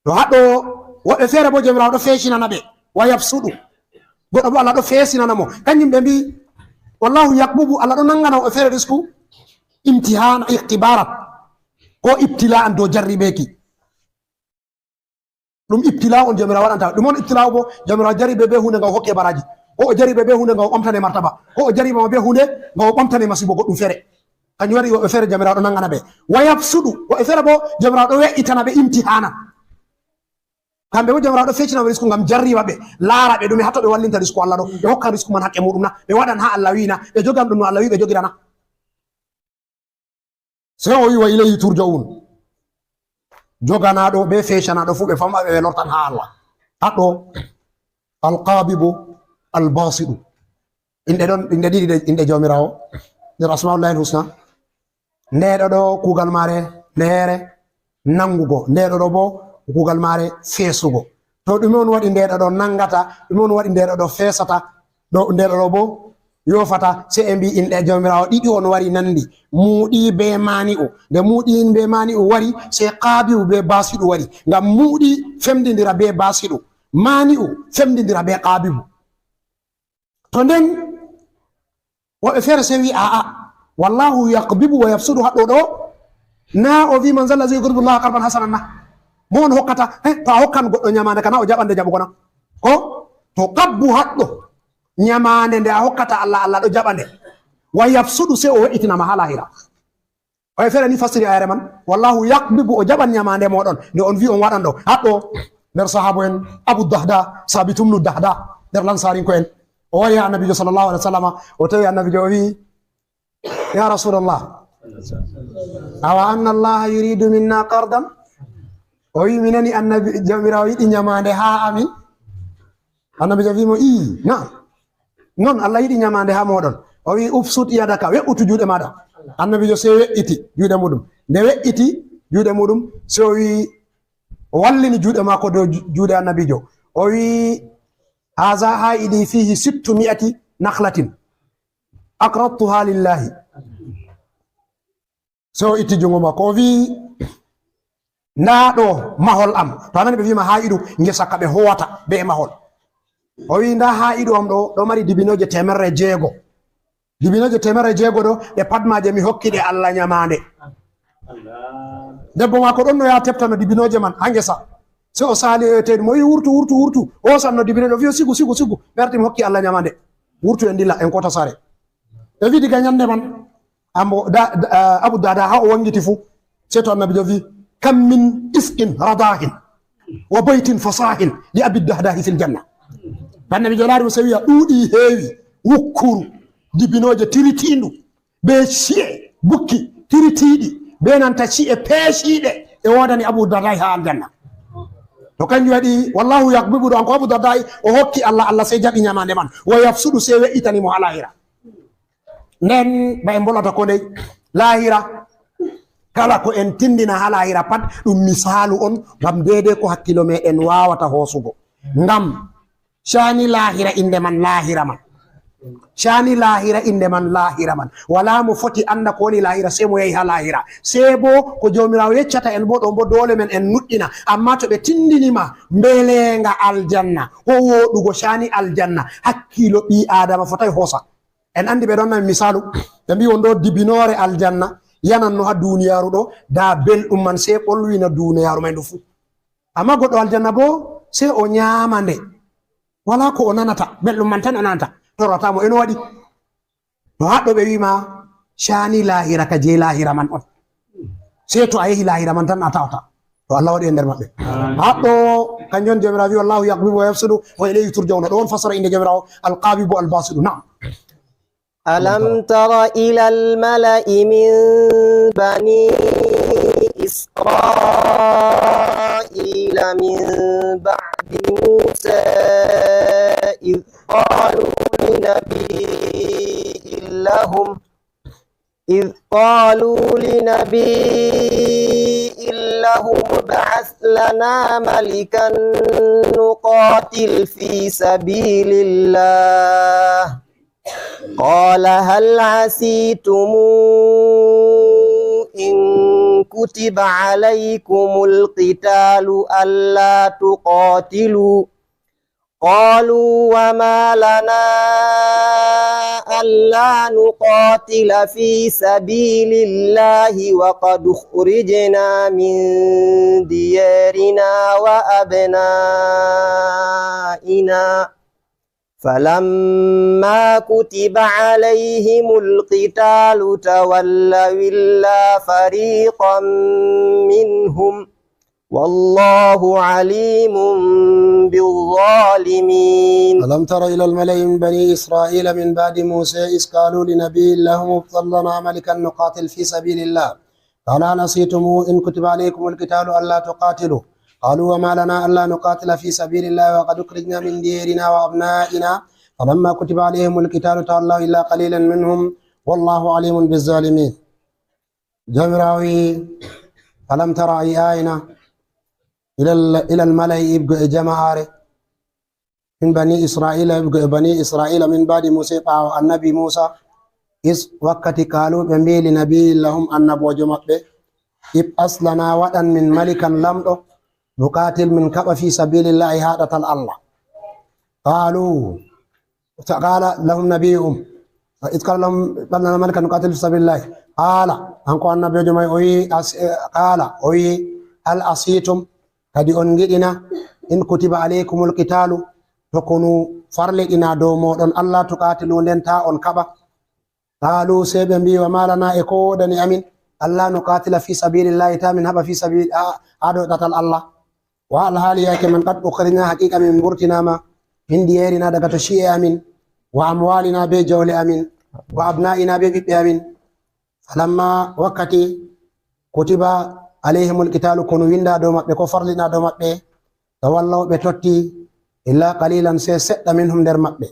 Ɗo haɗo woɓɓe feere bo Jawmiraawo ɗo feesinana ɓe. Wa yabsuɗu. Goɗɗo bo Allah ɗo feesinana mo. Kanjum ɓe mbi, wallahu yaqbubu, Allah ɗo nangana woɓɓe feere risku. Imtihana, ikhtibarat. Ko ibtila'an dow jarribeeki. Ɗum ibtila on Jawmiraawo waɗanta. Ɗum on ibtila'u bo Jawmiraawo jarribe be huunde ngam o hokke baraji. Ko o jarribe be huunde ngam o ɓamtane martaba. Ko o jarribe ma be huunde ngam o ɓamtane masibo goɗɗum feere. Kanjum waɗi woɓɓe feere Jawmiraawo ɗo nangana ɓe. Wa yabsuɗu, woɓɓe feere bo Jawmiraawo ɗo we'itana ɓe imtihana. Kamɓe bo Jawmiraawo ɗo feccina ɓe risku ngam jarriba ɓe, laara ɓe ɗume, hatto ɓe wallinta risku Allah ɗo. Ɓe hokkan risku man haqqe muɗum na? Ɓe waɗan haa Allah wi'i na? Ɓe jogan ɗum no Allah wi'i ɓe jogira na? Sey o wi'i, "Wa ilayhi turja'un." Joganaaɗo be feccanaɗo fu ɓe fama ɓe lortan haa Allah. Haɗo Alqabidu Albasidu. Inɗe ɗon, inɗe ɗiɗi ɗe, inɗe Jawmiraawo nder Asma'ullahi Husna. Nde ɗo ɗo kuugal maare nde heere nangugo, nde ɗo ɗo bo kuugal maare feesugo. To ɗume on waɗi nde ɗo ɗo nangata, ɗume on waɗi nde ɗo ɗo feesata, ɗo, nde ɗo ɗo bo yoofata, se ɓe mbi inɗe Jawmiraawo ɗiɗi on wari nandi, muuɗi be maani'u. Nde muuɗi be maani'u wari, se qaabidu be baasidu wari. Ngam muuɗi femdindira be baasidu, maani'u femdindira be qaabidu. To nden, woɓɓe feere sey wi, "Aa'a, wallahu yaqbidu wa yabsudu haɗɗo ɗo. Na o wi, man zal ladhi yuqridu Allaha qardan hasanan na? Mo on hokkata, eh, to a hokkan goɗɗo nyamaande kana o jaɓande jaɓugo na?" Ko? To qabbu haɗɗo nyamaande nde a hokkata Allah, Allah ɗo jaɓande. Wa yabsudu sey o we'itina ma haa lahira. Woɓɓe feere ni fassiri ayere man, "Wallahu yaqbidu," o jaɓan nyamaande moɗon, nde on wi on waɗan ɗo. Haɗɗo nder sahabo en, Abu Dahda, Sabitu ibnu Dahda, nder Lansarinko en. O wari haa Annabiijo sallallahu alaihi wasallama, o tawi Annabiijo o wi, "Ya Rasulallah, awa anna Allaha yuridu minna qardan?" O wi, "Mi nani Annabi, Jawmiraawo yiɗi nyamaande haa amin?" Annabiijo wi mo, "Ii, na. Non Allah yiɗi nyamaande haa mooɗon." O wi, "Ubsut yadaka, we'utu juuɗe maaɗa." Annabiijo sey we'iti juuɗe muɗum. Nde we'iti juuɗe muɗum, sey o wi, o wallini juuɗe maako dow ju-, juuɗe Annabiijo. O wi, "Haza ha'idi fihi sittu mi'ati nakhlatin. Aqradtuha lillahi." Sey o itti junngo maako, o wi, "Ndaa ɗo mahol am." To a nani ɓe wi ma ha'idu, ngesa ka ɓe huwata be mahol. O wi, "Ndaa ha'idu am ɗo, ɗo mari dibinooje teemerre jeego. Dibinooje teemerre jeego ɗo, ɗe pat maaje mi hokki ɗe Allah nyamaande." Debbo maako ɗon no yaha teftano dibinooje man haa ngesa. Sey o saali o yewtee ɗum, o wi, "Wurtu, wurtu, wurtu." O hoosan no dibinooje, o wi, "Sigu, sigu, sigu. Mi arti mi hokki Allah nyamaande. Wurtu en ndilla, en koota saare." Ɓe wi diga nyannde man, Ambo da, da, ah, Abu Dahda haa o wangiti fu, sey to Annabiijo wi, "Kam min isqin radahin wa baytin fasahin li Abi Dahdahi fil janna." Annabiijo laari mo sey wi'a, "Ɗuuɗi heewi wukkuru, dibinooje tiritiindu, be ci'e bukki tiritiiɗi, be nanta ci'e peeciiɗe e woodani Abu Dahdahi haa aljanna." To kanjum waɗi, wallahu yaqbidu ɗo, an ko Abu Dahdahi, o hokki Allah, Allah sey jaɓi nyamaande man. Wa yabsudu sey we'itani mo haa lahira. Nden, ba en mbolata ko ndey, laahira, kala ko en tindina haa laahira pat, ɗum misaalu on ngam deydey ko hakkilo meɗen waawata hoosugo. Ngam caani laahira, innde man laahira man. Caani laahira, innde man laahira man. Walaa mo foti annda ko woni laahira, sey mo yahi haa laahira. Sey boo ko Jawmiraawo yeccata en boo ɗo boo doole men en nuɗɗina. Ammaa to ɓe tindini ma mbeleenga aljanna, ko wooɗugo caani aljanna, hakkiilo ɓii Aadama fotaay hoosa. En anndi ɓe ɗon nan misaalu, ɓe mbi'i won ɗo dibinoore aljanna, yananno haa duuniyaaru ɗo, daa belɗum man sey ɓolwina duuniyaaru may ndu fuu. Ammaa goɗɗo aljanna boo, sey o nyaama nde. Walaa ko o nanata, belɗum man tan o nanata. Torrata mo, e no waɗi? No haɗɗo ɓe wi'i ma, caani laahira ka jey laahira man on. Sey to a yehi laahira man tan a tawata. To Allah waɗu en nder maɓɓe. Haɗɗo, kanjum on Jawmiraawo wi'i, "Wallahu yaqbidu wa yabsutu wa ilayhi turja'una." Ɗo on fassara innde Jawmiraawo, Al-Qabidu Al-Basitu. Na'am. ألم تر إلى الملأ من بني إسرائيل من بعد موسى إذ قالوا لنبي لهم، إذ قالوا لنبي لهم ابعث لنا ملكا نقاتل في سبيل الله. قال هل عسيتم إن كتب عليكم القتال ألا تقاتلوا؟ قالوا وما لنا ألا نقاتل في سبيل الله وقد أخرجنا من ديارنا وأبنائنا فلما كتب عليهم القتال تولوا إلا فريقا منهم والله عليم بالظالمين. ألم تر إلى الملأ من بني إسرائيل من بعد موسى إذ قالوا لنبي لهم ابعث لنا ملكا نقاتل في سبيل الله قال هل عسيتم إن كتب عليكم القتال ألا تقاتلوا؟ قالوا وما لنا ألا نقاتل في سبيل الله وقد أخرجنا من ديارنا وأبنائنا فلما كتب عليهم القتال تولوا إلا قليلا منهم والله عليم بالظالمين. Jawmiraawo wi'i, "Alam tara, a yi'aay na, ilal, ilal mala'i, iɓgo e jama'aare, min bani Isra'iila, iɓgo e bani Isra'iila, min ba'di Muusa, ɓaawo annabi Muusa, is, wakkati kaalu ɓe mbi'i li nabiyyin lahum, annaboojo maɓɓe, ib'as lana, waɗan min malikan, lamɗo, nuqatil, min kaɓa, fi sabilillahi, haa ɗatal Allah." Kaalu, Fa qala lahum nabiyyuhum, iz qala lahum, "Ib'ath lana malikan nuqatil fi sabilillah." Qala, kanko annabiijo may o wi'i, as-, eh, qala, o wi'i, "Hal asaytum, kadi on ngiɗi na, in kutiba alaykumul qitalu, to konu farliɗina dow mooɗon, alla tuqatilu, nden ta on kaɓa?" Qalu, sey ɓe mbi'i, "Wa ma lana, e ko woodani amin, alla nuqatila fi sabilillahi, ta min haɓa fi sabil-, a, a dow ɗatal Allah." Wa alhaali yaake man, qad ukhrijna, haqiqa min mburtinaama, min diyarina, daga to ci'e amin, wa amwalina, be jawle amin, wa abna'ina, be ɓiɓɓe amin. Falamma, wakkati, kutiba alayhimul qitalu, konu winda dow maɓɓe, ko farlina dow maɓɓe, tawallaw, ɓe totti, illa qalilan, sey seɗɗa, minhum, nder maɓɓe.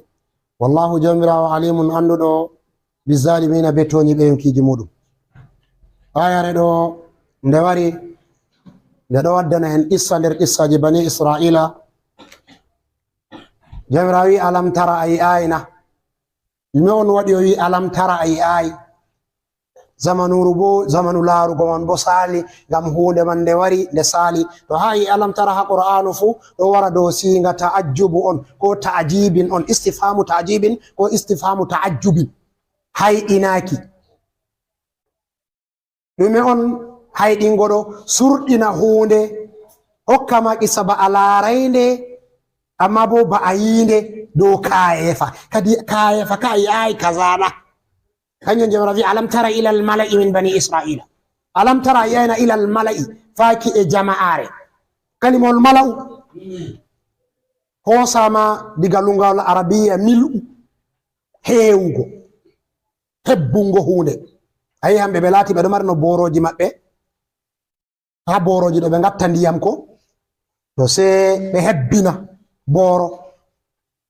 Wallahu, Jawmiraawo, alimun, annduɗo, bizzalimina, be tooñiiɓe yonkiiji muɗum. Ayare ɗo, nde wari, nde ɗo waddana en qissa nder qissaaji bani Isra'iila. Jawmiraawo wi'i, "Alam tara, a yi'aay na?" Ɗume on waɗi o wi'i, "Alam tara, a yi'aay?" Zamanuuru bo, zamanu laarugo man bo saali, ngam huunde man nde wari, nde saali. To haa yi'i alam tara haa Qur'aanu fuu, ɗo wara dow siiga ta'ajjubu on, ko ta'ajibin on, istifhamu ta'ajibin, ko istifhamu ta'ajjubin. Hayɗinaaki. Ɗume on hayɗingo ɗo? Surɗina huunde, hokka ma qissa ba a laaraynde, amma bo ba a yiinde dow kaayeefa. Kadi kaayeefa ka a yi'aay kaza na. Kanjum Jawmiraawo wi'i, "Alam tara ilal mala'i min bani Isra'iila." Alam tara, a yi'aay na, ilal mala'i, faaki e jama'aare. Kalimawol mala'u hoosaama diga luŋgawol Arabiya mil'u, heewugo, hebbungo huunde. A yi'i hamɓe ɓe laati ɓe ɗo mari no boorooji maɓɓe. Haa boorooji ɗo ɓe ngatta ndiyam ko, to sey ɓe hebbina booro.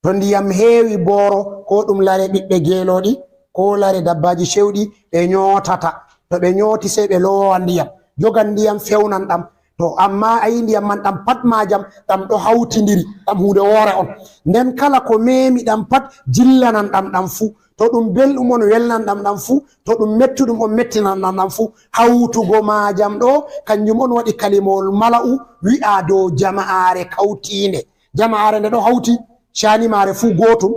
To ndiyam heewi booro, ko ɗum lare ɓiɓɓe geelooɗi, ko lare dabbaaji cewɗi, ɓe nyootata. To ɓe nyooti, sey ɓe loowa ndiyam. Jogan ndiyam, fewnan ɗam. To amma a yi ndiyam man ɗam pat maajam, ɗam ɗo hawtindiri, ɗam huunde woore on. Nden kala ko meemi ɗam pat, jillanan ɗam ɗam fuu. To ɗum belɗum on, welnan ɗam ɗam fuu. To ɗum mettuɗum on, mettinan ɗam ɗam fuu. Hawtugo maajam ɗo, kanjum on waɗi kalimawol mala'u wi'a dow jama'aare kawtiinde. Jama'aare nde ɗo hawti, caani maare fuu gootum.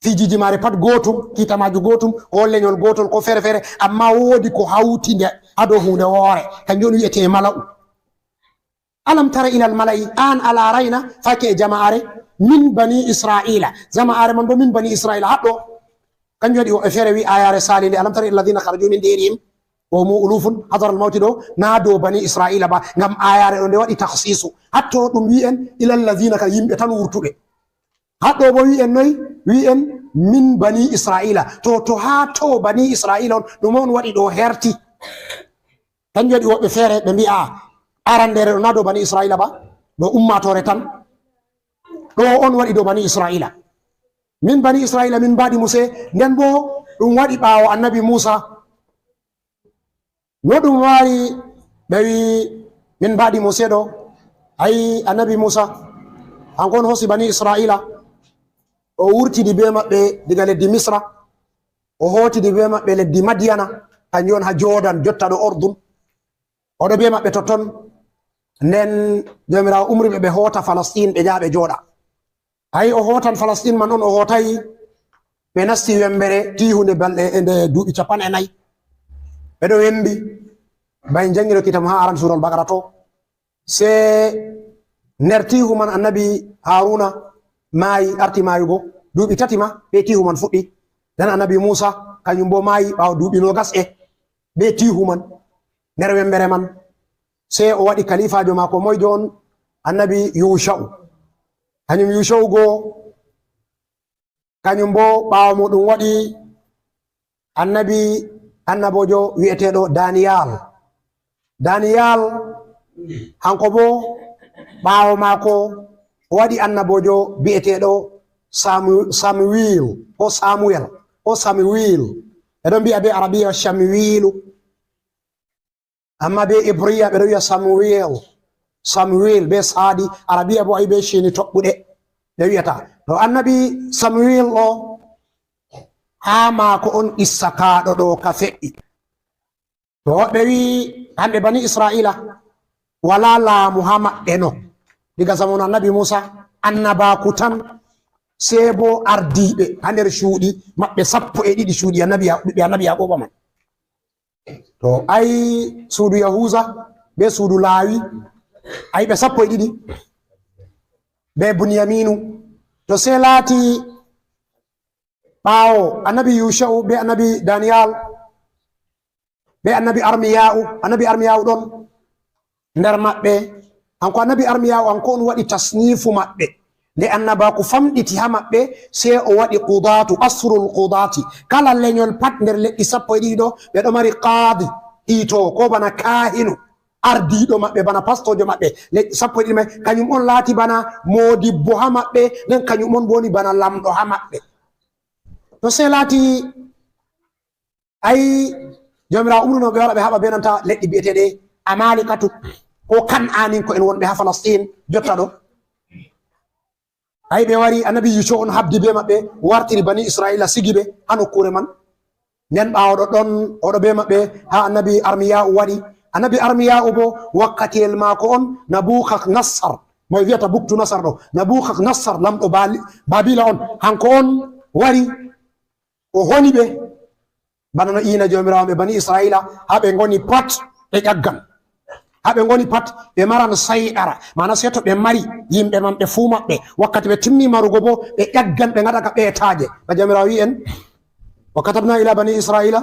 Fiijiji maare pat gootum, kiita maaju gootum, ko lenyol gootol, ko feere-feere, amma woodi ko hawti nde haa dow huunde woore. Kanjum on wi'etee mala'u. Alam tara ilal mala'i, an a laarayna, faake e jama'aare, min bani Isra'iila. Jama'aare man bo min bani Isra'iila, haɗɗo. Kanjum waɗi woɓɓe feere wi'i aayaare saali nde, alam tara ilal ladhina kharaju min diyarihim wa hum ulufun hadara al mawti ɗo, naa dow bani Isra'iila ba, ngam aayaare ɗo nde waɗi takhsiisu. Haɗɗo ɗum wi'en ilal ladhina ka yimɓe tan wurtuɓe. Haɗɗo bo wi'en noy? Wi'en min bani Isra'iila. To, to haa to bani Isra'iila on, ɗum on waɗi ɗo herti. Kanjum waɗi woɓɓe feere ɓe mbi'a arandeere ɗo naa dow bani Isra'iila ba, ɗo ummaatoore tan. Ɗo on waɗi dow bani Isra'iila. Min bani Isra'iila min ba'di Musa, nden bo ɗum waɗi ɓaawo annabi Muusa. No ɗum waari, ɓe wi'i, min ba'di Musa ɗo, ay annabi Muusa, hanko on hoosi bani Isra'iila, o wurtidi bee maɓɓe diga leddi Misra, o hootidi bee maɓɓe leddi Madiyana, kanjum on haa Jordan, jotta ɗo Urdun. O ɗo bee maɓɓe totton. Nden Jawmiraawo umri ɓe, ɓe hoota Falasɗin, ɓe njaha ɓe jooɗa. Ay, o hootan Falasɗin man on, o hootay. Ɓe nasti wembere tiihunde balɗe, e nde duuɓi cappanɗe nayi. Ɓe ɗo wembi, bay janngino kitab haa aran suurawol Baqara to. Sey nder tiihu man annabi Haruna maayi, arti maayugo. Duuɓi tati ma, bee tiihu man fuɗɗi. Nden annabi Muusa, kanjum boo maayi ɓaawo duuɓi noogas e bee tiihu man, nder wembere man. Sey o waɗi kaliifaajo maako, moyjo on? Annabi Yuusha'u. Kanjum Yuusha'u go, kanjum boo ɓaawo muuɗum waɗi annabi, annaboojo wi'eteeɗo Daniyal. Daniyal, hanko boo, ɓaawo maako, o waɗi annaboojo bi'eteeɗo Samu-, Samuel, ko Samuel, ko Samuel. Ɓe ɗon mbi'a bee Arabiya Shamuwilu. Amma bee Ibriya ɓe ɗo wi'a Samuel. Samuel bee saadi, Arabiya boo ay bee ciini toɓɓuɗe ɓe wi'ata. To annabi Samuel ɗo, haa maako on qissa kaaɗo ɗo ka fe'i. To woɓɓe wi'i, hande bani Isra'iila, walaa laamu haa maɓɓe no. Diga zamanu annabi Muusa, annabaaku tan, sey bo ardiiɓe haa nder cuuɗi maɓɓe sappo e ɗiɗi, cuuɗi annabi Ya-, ɓiɓɓe annabi Yaquuba man. To ay suudu Yahuuza, bee suudu Laawi, ay ɓe sappo e ɗiɗi, bee Bunyaminu. To sey laati ɓaawo annabi Yuusha'u, bee annabi Daniyal, bee annabi Armiya'u, annabi Armiya'u ɗon nder maɓɓe. Hanko annabi Armiya'u, hanko on waɗi tasniifu maɓɓe. Nde annabaaku famɗiti haa maɓɓe, sey o waɗi qudaatu, asrul qudaati. Kala lenyol pat nder leƴƴi sappo e ɗiɗi ɗo, ɓe ɗo mari qaadi, hiitoowo, ko bana kaahinu, ardiiɗo maɓɓe, bana pastoojo maɓɓe. Leƴƴi sappo e ɗiɗi may, kanyum on laati bana moodibbo haa maɓɓe, nden kanyum on bo woni bana lamɗo haa maɓɓe. To sey laati Ay, Jawmiraawo umruno ɓe wara ɓe haɓa bee nanta leƴƴi bi'eteeɗi Amalikatu, ko Kan'aninko'en wonɓe haa Falastin jotta ɗo. Ay, ɓe wari, annabi Yuusuf on habdi bee maɓɓe, wartiri bani Isra'iila, sigi ɓe haa nokkuure man. Nden ɓaawo ɗo ɗon, o ɗo bee maɓɓe haa annabi Armiya'u waɗi. Annabi Armiya'u boo, wakkatiyel maako on, Nabukadnassar, mo ɓe wi'ata Buktu Nasar ɗo, Nabukadnassar, lamɗo Baali-, Baabila on, hanko on wari, o honi ɓe, bana no iina Jawmiraawo ɓe bani Isra'iila, haa ɓe ngoni pat, ɓe ƴaggan. Haa ɓe ngoni pat, ɓe maran sayɗara. Maana, sey to ɓe mari yimɓe maɓɓe fuu maɓɓe. Wakkati ɓe timmi marugo boo, ɓe ƴaggan, ɓe ngaɗa ka ɓeetaaje. Ba Jawmiraawo wi'i en, "Wa katabna ila bani Isra'iila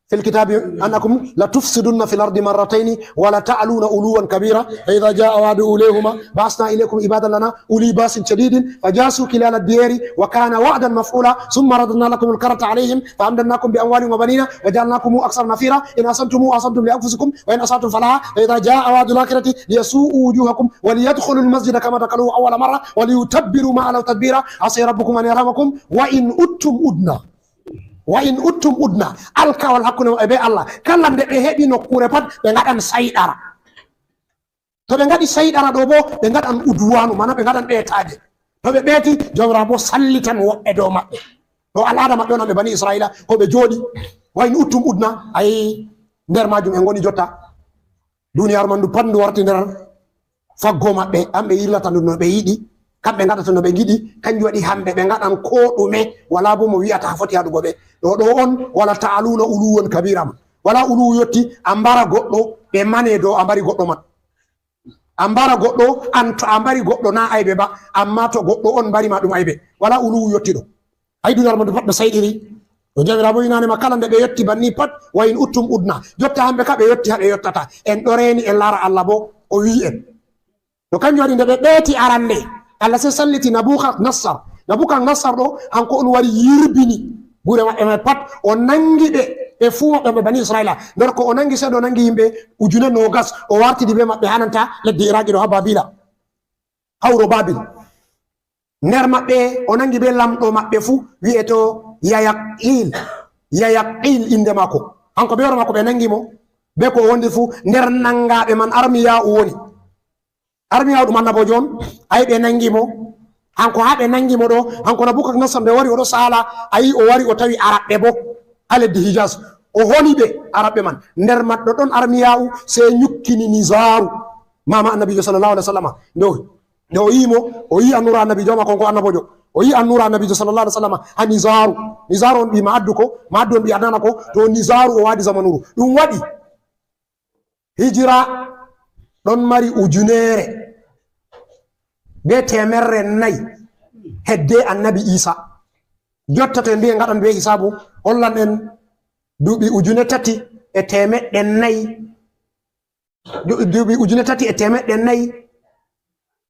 fil kitaabi annakum latufsidunna fil ardi marratayni wa lata'luna uluwan kabira. Fa idha jaa wa'du ulahuma ba'athna ilaykum ibadan lana uli ba'sin shadidin fajassu khilala diyari wa kana wa'dan maf'ula. Thumma radadna lakum al-karrata alayhim fa amdadnakum bi amwalin wa banina wa ja'alnakum akthara nafira. In ahsantum ahsantum li anfusikum wa in asa'tum falaha. Fa idha jaa wa'du al-akhirati liyasu'u wujuhakum wa liyadkhulu al-masjida kama dakhaluhu awwala marra wa liyutabbiru ma alaw tadbira. Asa rabbukum an yarhamakum wa in udtum udna." Wa in udtum udna. Alkawal hakkunde maɓɓe bee Allah. Kala nde ɓe heɓi nokkuure pat, ɓe ngaɗan sayɗara. To ɓe ngaɗi seyɗara ɗo bo, ɓe ngaɗan udwanu, mana ɓe ngaɗan ɓeetaaje. To ɓe ɓeeti, Jawmiraawo bo sallitan woɓɓe dow maɓɓe. Ɗo al'aada maɓɓe on, hamɓe Bani Isra'iila, ko ɓe jooɗi. Wa in uttum udna, ayi, nder maajum en ngoni jotta. Duniyaaru man ndu pat ndu warti nder faggo maɓɓe, hamɓe yirlata ndu no ɓe yiɗi, kamɓe ngaɗata no ɓe ngiɗi, kanjum waɗi hamɓe ɓe ngaɗan ko ɗume, walaa bo mo wi'ata foti haɗugo ɓe. Ɗo, ɗo on, wala ta'aluna uluwan kabira man. Walaa uluwu yotti, a mbara goɗɗo, ɓe mane dow a mbari goɗɗo man. A mbara goɗɗo, an to a mbari goɗɗo na aybe ba, amma to goɗɗo on mbari ma ɗum aybe. Walaa uluwu yotti ɗo. Ay duniyaaru man ndu pat ɓe sayɗiri. Ɗo Jawmiraawo bo inane ma kala nde ɓe yotti banni pat, wa in uttum udna. Jotta hamɓe ka ɓe yotti ha ɓe yottata. En ɗo reeni en laara Allah bo o wi'i en. To kanjum waɗi nde ɓe ɓeeti arande, Allah sey salliti Nabukadnassar. Nabukadnassar ɗo, hanko on wari yirbini gure maɓɓe may pat. O nangi ɓe, ɓe fuu maɓɓe ɓe Bani Isra'iila. Nder ko o nangi seeɗa, o nangi yimɓe ujune noogas. O wartidi be maɓɓe ha nanta leddi Iraaki ɗo ha Baabila. Ha wuro Baabil. Nder maɓɓe, o nangi be lamɗo maɓɓe fuu, wi'eto Yayaqil. Yayaqil inde maako. Hanko be hoore maako ɓe nangi mo. Be ko o wondi fuu, nder nangaaɓe man Armiya'u woni. Armiya'u ɗum annaboojo on, ayi ɓe nangi mo. Hanko haa ɓe nangi mo ɗo, hanko Nabukadnassar nde wari o ɗo saala, ayi o wari o tawi Araɓɓe bo haa leddi Hijaz. O holi ɓe Araɓɓe man. Nder maɓɓe ɗon Armiya'u sey nyukkini Nizaaru. Maama Annabiijo sallallahu alaihi wasallam. Nde o, nde o yi'i mo, o yi'i Annuura Annabiijo, maako on ko annaboojo. O yi'i Annuura Annabiijo sallallahu alaihi wasallam haa Nizaaru. Nizaaru on ɓii Ma'addu ko, Ma'addu on ɓii Adnana ko, to Nizaaru o waadi zamanuuru. Ɗum waɗi Hijira ɗon mari ujuneere be teemerre nayi hedde Annabi Iisa. Jotta to en mbi'e ngaɗan be hisaabu, hollan en duuɓi ujune tati e teemeɗɗe nayi, du-, duuɓi ujune tati e teemeɗɗe nayi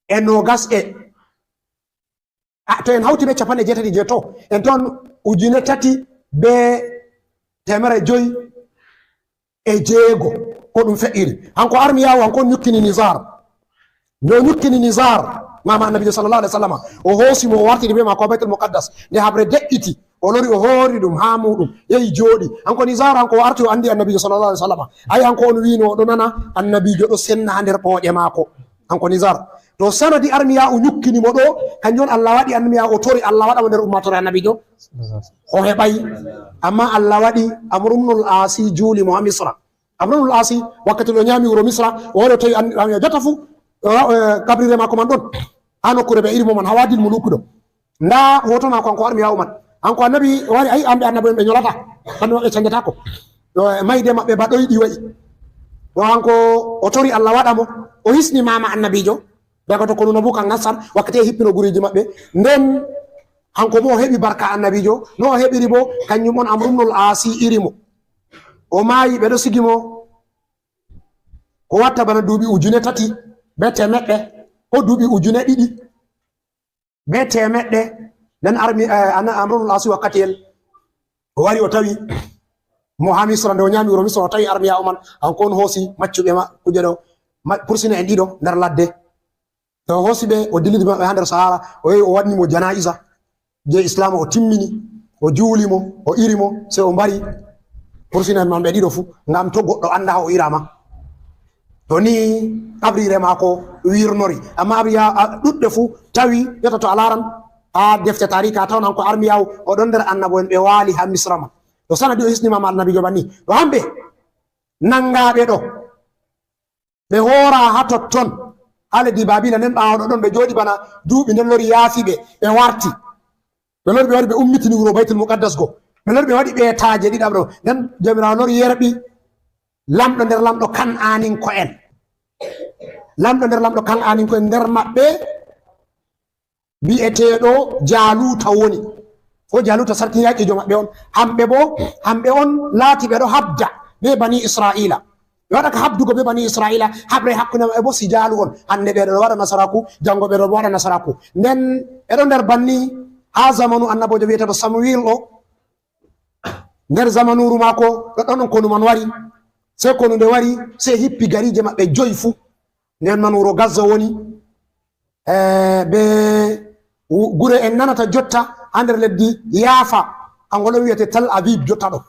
e noogas e A, to en hawti be capanɗe jeetati je to, en ton ujune tati be teemere joyi e jeego ko ɗum fe'iri. Hanko Armiyaawu, hanko on nyukkini Nizar. Nde o nyukkini Nizar, maama Annabiijo sallallahu alaihi wasallam, o hoosi mo, o wartiri be maako ha Baitul Muqaddas. Nde habre de'iti, o lori, o hoori ɗum haa muuɗum, yehi jooɗi. Hanko Nizar, hanko o arti, o andi Annabiijo sallallahu alaihi wasallam. Ay, hanko on wi'ino o ɗo nana Annabiijo ɗo senna ha nder ɓooƴe maako. Hanko Nizar. To sanadi Armiyaawu nyukkini mo ɗo, kanjum on Allah waɗi Armiyaawu o tori Allah waɗa mo nder ummaatoore Annabiijo. O heɓay. Amma Allah waɗi Amru ibnul Aasi juuli mo ha Misra. Amru ibnul Aasi, wakkati o nyaami wuro Misra, o wari o tawi An-, Armiyaawu jotta fu, o, eh, kabrire maako man ɗon. Ha nokkuure ɓe iri mo man, ha Wadil Muluki ɗo. Nda hoto maako hanko Armiyaawu man. Hanko Annabi wari, ayi, hamɓe annabi en ɓe nyolata. Kamɓe maɓɓe canjataako. Ɗo, eh, mayde maɓɓe ba ɗoyɗi wa'i. Ɗo hanko o tori Allah waɗa mo. O hisni maama Annabiijo. Daga to konu Nabukadnassar, wakkati e hippino gureeji maɓɓe. Nden hanko bo o heɓi barka Annabiijo. No o heɓiri bo, kanjum on Amru ibnul Aasi iri mo. O maayi, ɓe ɗo sigi mo. Ko watta bana duuɓi ujune tati be teemeɗɗe, ko duuɓi ujune ɗiɗi. Be teemeɗɗe, nden Armi-, eh, Ana-, Amru ibnul Aasi wakkati en, o wari o tawi mo ha Misra, nde o nyaami wuro Misra, o tawi Armiyaawu man, hanko on hoosi maccuɓe ma-, kuje ɗo, ma-, pursina en ɗiɗo nder ladde. To o hoosi ɓe, o dillidi maɓɓe ha nder Sahara, o yehi o waɗni mo janaiza je Islaama, o timmini, o juuli mo, o iri mo, sey o mbari pursina en man ɓe ɗiɗo fu, ngam to goɗɗo anda ha o irama. To ni kabrire maako wirnori. Amma abriya, a, ɗuɗɗe fu tawi, jotta to a laaran ha defte taarika, a tawan hanko Armiyaawu, o ɗon nder annabo'en ɓe waali ha Misra man. To sanadi o hisni maama Annabiijo banni. To hamɓe nangaaɓe ɗo, ɓe hoora ha totton, ha leddi Baabila nden, ɓaawo ɗon ɓe jooɗi bana duuɓi, nden lori yaafi ɓe, ɓe warti. Ɓe lori ɓe wari ɓe ummitini wuro Baitul Muqaddas go. Ɓe lori ɓe waɗi ɓeetaaje ɗiɗaɓre ɗo. Nden Jawmiraawo lori yerɓi lamɗo nder lamɗo Kan'aaninko'en. Lamɗo nder lamɗo Kan'aaninko'en, nder maɓɓe bi'eteeɗo Jaaluuta woni. Ko Jaaluuta sarkin yaqiijo maɓɓe on. Hamɓe bo, hamɓe on laati ɓe ɗo habda be Bani Isra'iila. Ɓe waɗa ka habdugo be Bani Isra'iila, haɓre hakkunde maɓɓe bo sijaalu on. Hande ɓe ɗo waɗa nasaraku, jango ɓe ɗo waɗa nasaraku. Nden ɓe ɗo nder banni ha zamanu annaboojo wi'eteeɗo Samuwiil ɗo. Nder zamanuuru maako, ɗoɗɗon on konu man wari. Sey konu nde wari, sey hippi gariije maɓɓe joyi fu. Nden man wuro Gazza woni, eh, be wu-, gure en nanata jotta ha nder leddi Yaafa, angol on wi'ete Tal Abib jotta ɗo.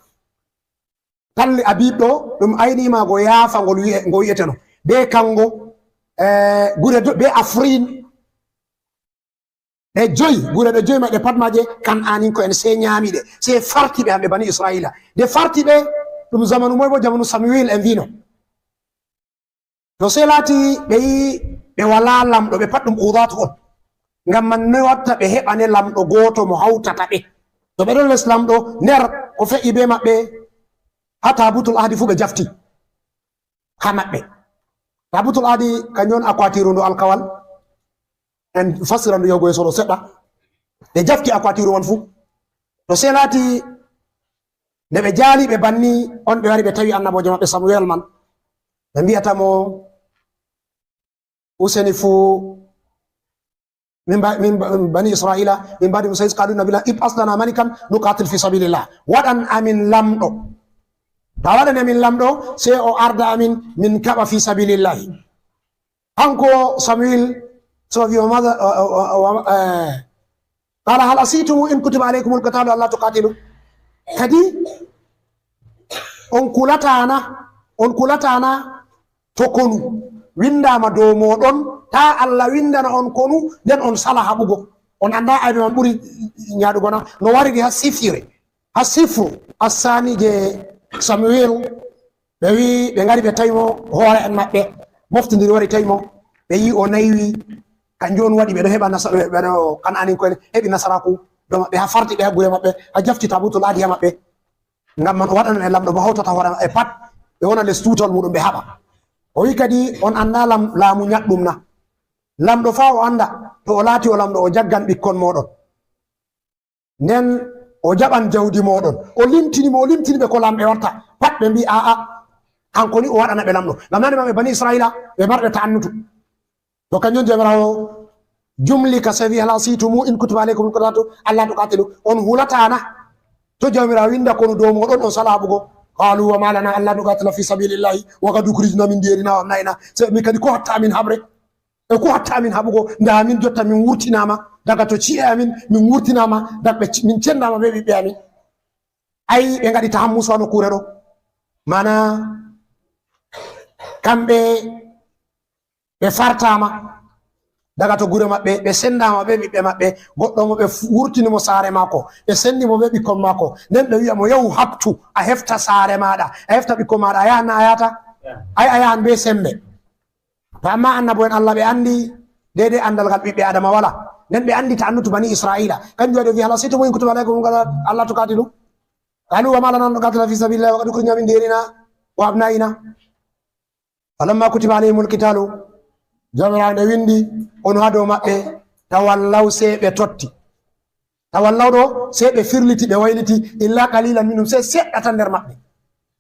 Tal Abib ɗo, ɗum ayni maago Yaafa ngol wi'e-, ngo wi'eteno. Be kango, e gure do- be Afrin. Ɗe joyi, gure ɗe joyi maɓɓe pat maaje Kan'aninko'en, sey nyaami ɗe, sey farti ɓe hamɓe Bani Isra'iila. Nde farti ɓe, ɗum zamanu moy bo? Zamanu Samuwiil en wi'no. To sey laati ɓe yi'i ɓe walaa lamɗo, ɓe pat ɗum qudaatu on. Ngam man noy watta ɓe heɓane lamɗo gooto mo hawtata ɓe? To ɓe ɗon les lamɗo, nder ko fe'i be maɓɓe haa Taabutul Ahdi fuu ɓe jafti haa maɓɓe. Taabutul Ahdi kanjum on akwatiiru ndu alkawal. En fassiran ndu yahugo yeeso ɗo seɗɗa. Ɓe jafti akwatiiru man fuu. To sey laati nde ɓe jaali ɓe banni on, ɓe wari ɓe tawi annaboojo maɓɓe Samuwel man. Ɓe mbi'ata mo, useni fuu min ba-, min ba-, bani Isra'iila, min ba'di Muusa iz qaalu li nabiyyihim ib'as lanaa malikan nuqaatil fii sabiilillah. Waɗan amin lamɗo. To a waɗani amin lamɗo, sey o arda amin, min kaɓa fii sabiilillahi. Hanko Samuwel, so wi o maza, o, o, o, o, eh, qaala hal asaytum in kutiba alaykumul qitaalu allaa tuqaatilu. Kadi on kulataana, on kulataana to konu winndaama dow mooɗon, taa Allah winndana on konu, nden on sala haɓugo. On anndaa aybe man ɓuri nyaaɗugo na? No wariri haa sifire, haa sifru assaani je Samuwel. Ɓe wi'i, ɓe ngari ɓe tawi mo, hoore'en maɓɓe moftindiri wari tawi mo. Ɓe yi'i o naywi, kanjum on waɗi ɓe ɗo heɓa nasa-, ɓe ɗo, Kan'aninko'en heɓi nasaraaku dow maɓɓe, haa farti ɓe haa gure maɓɓe, haa jafti Taabutul Ahdi haa maɓɓe. Ngam man o waɗana ɓe lamɗo mo hawtata hoore maɓɓe pat, ɓe wona les tuutawal muuɗum, ɓe haɓa. O wi'i kadi, on anndaa lam-, laamu nyaɗɗum na? Lamɗo faa o annda, to o laati o lamɗo, o jaggan ɓikkon mooɗon. Nden o jaɓan jawdi mooɗon. O limtini mo, o limtini ɓe ko laamɓe watta. Pat ɓe mbi'i, "Aa'a, kanko ni o waɗana ɓe lamɗo." Ngam nane maɓɓe Bani Isra'iila, ɓe marɓe ta'annutu. To kanjum Jawmiraawo jumli ka sey wi'i, "Hal asaytum in kutiba alaykumul qitaalu allaa tuqaatilu." On hulataana to Jawmiraawo winnda konu dow mooɗon, on sala haɓugo. Qaalu, "Wa maa lanaa allaa nuqaatila fii sabiilillahi wa qad ukhrijnaa min diyarinaa wa abnaa'inaa." Sey mi kadi ko hatta amin haɓre? E ko hatta amin haɓugo? Ndaa min jotta min wurtinaama daga to ci'e amin, min wurtinaama daga ɓe ci-, min cendaama bee ɓiɓɓe amin. Ay, ɓe ngaɗi tahammusu haa nokkuure ɗo. Maana, kamɓe ɓe fartaama daga to gure maɓɓe, ɓe sendaama bee ɓiɓɓe maɓɓe, goɗɗo mo ɓe fu-, wurtini mo saare maako, ɓe sendi mo bee ɓikkon maako. Nden ɓe wi'a mo, "Yahu haɓtu, a hefta saare maaɗa, a hefta ɓikkon maaɗa, a yahan na a yahata?" Ay, a yahan bee sembe. To ammaa annabo'en Allah ɓe anndi deydey anndal ngal ɓiɓɓe Aadama walaa. Nden ɓe anndi ta'annutu Bani Isra'iila. Kanjum waɗi o vi'i, "Hal asaytum in kutiba alaykumul qitaalu allaa tuqaatilu?" Qaalu, "Wa maa lanaa allaa nuqaatila fii sabiilillahi wa qad ukhrijnaa min diyarinaa wa abnaa'inaa." Falammaa kutiba alayhimul qitaalu, Jawmiraawo nde winndi konu haa dow maɓɓe, tawallaw, sey ɓe totti. Tawallaw ɗo, sey ɓe firliti, ɓe wayliti, "illaa qaliilan minhum," sey seɗɗa tan nder maɓɓe.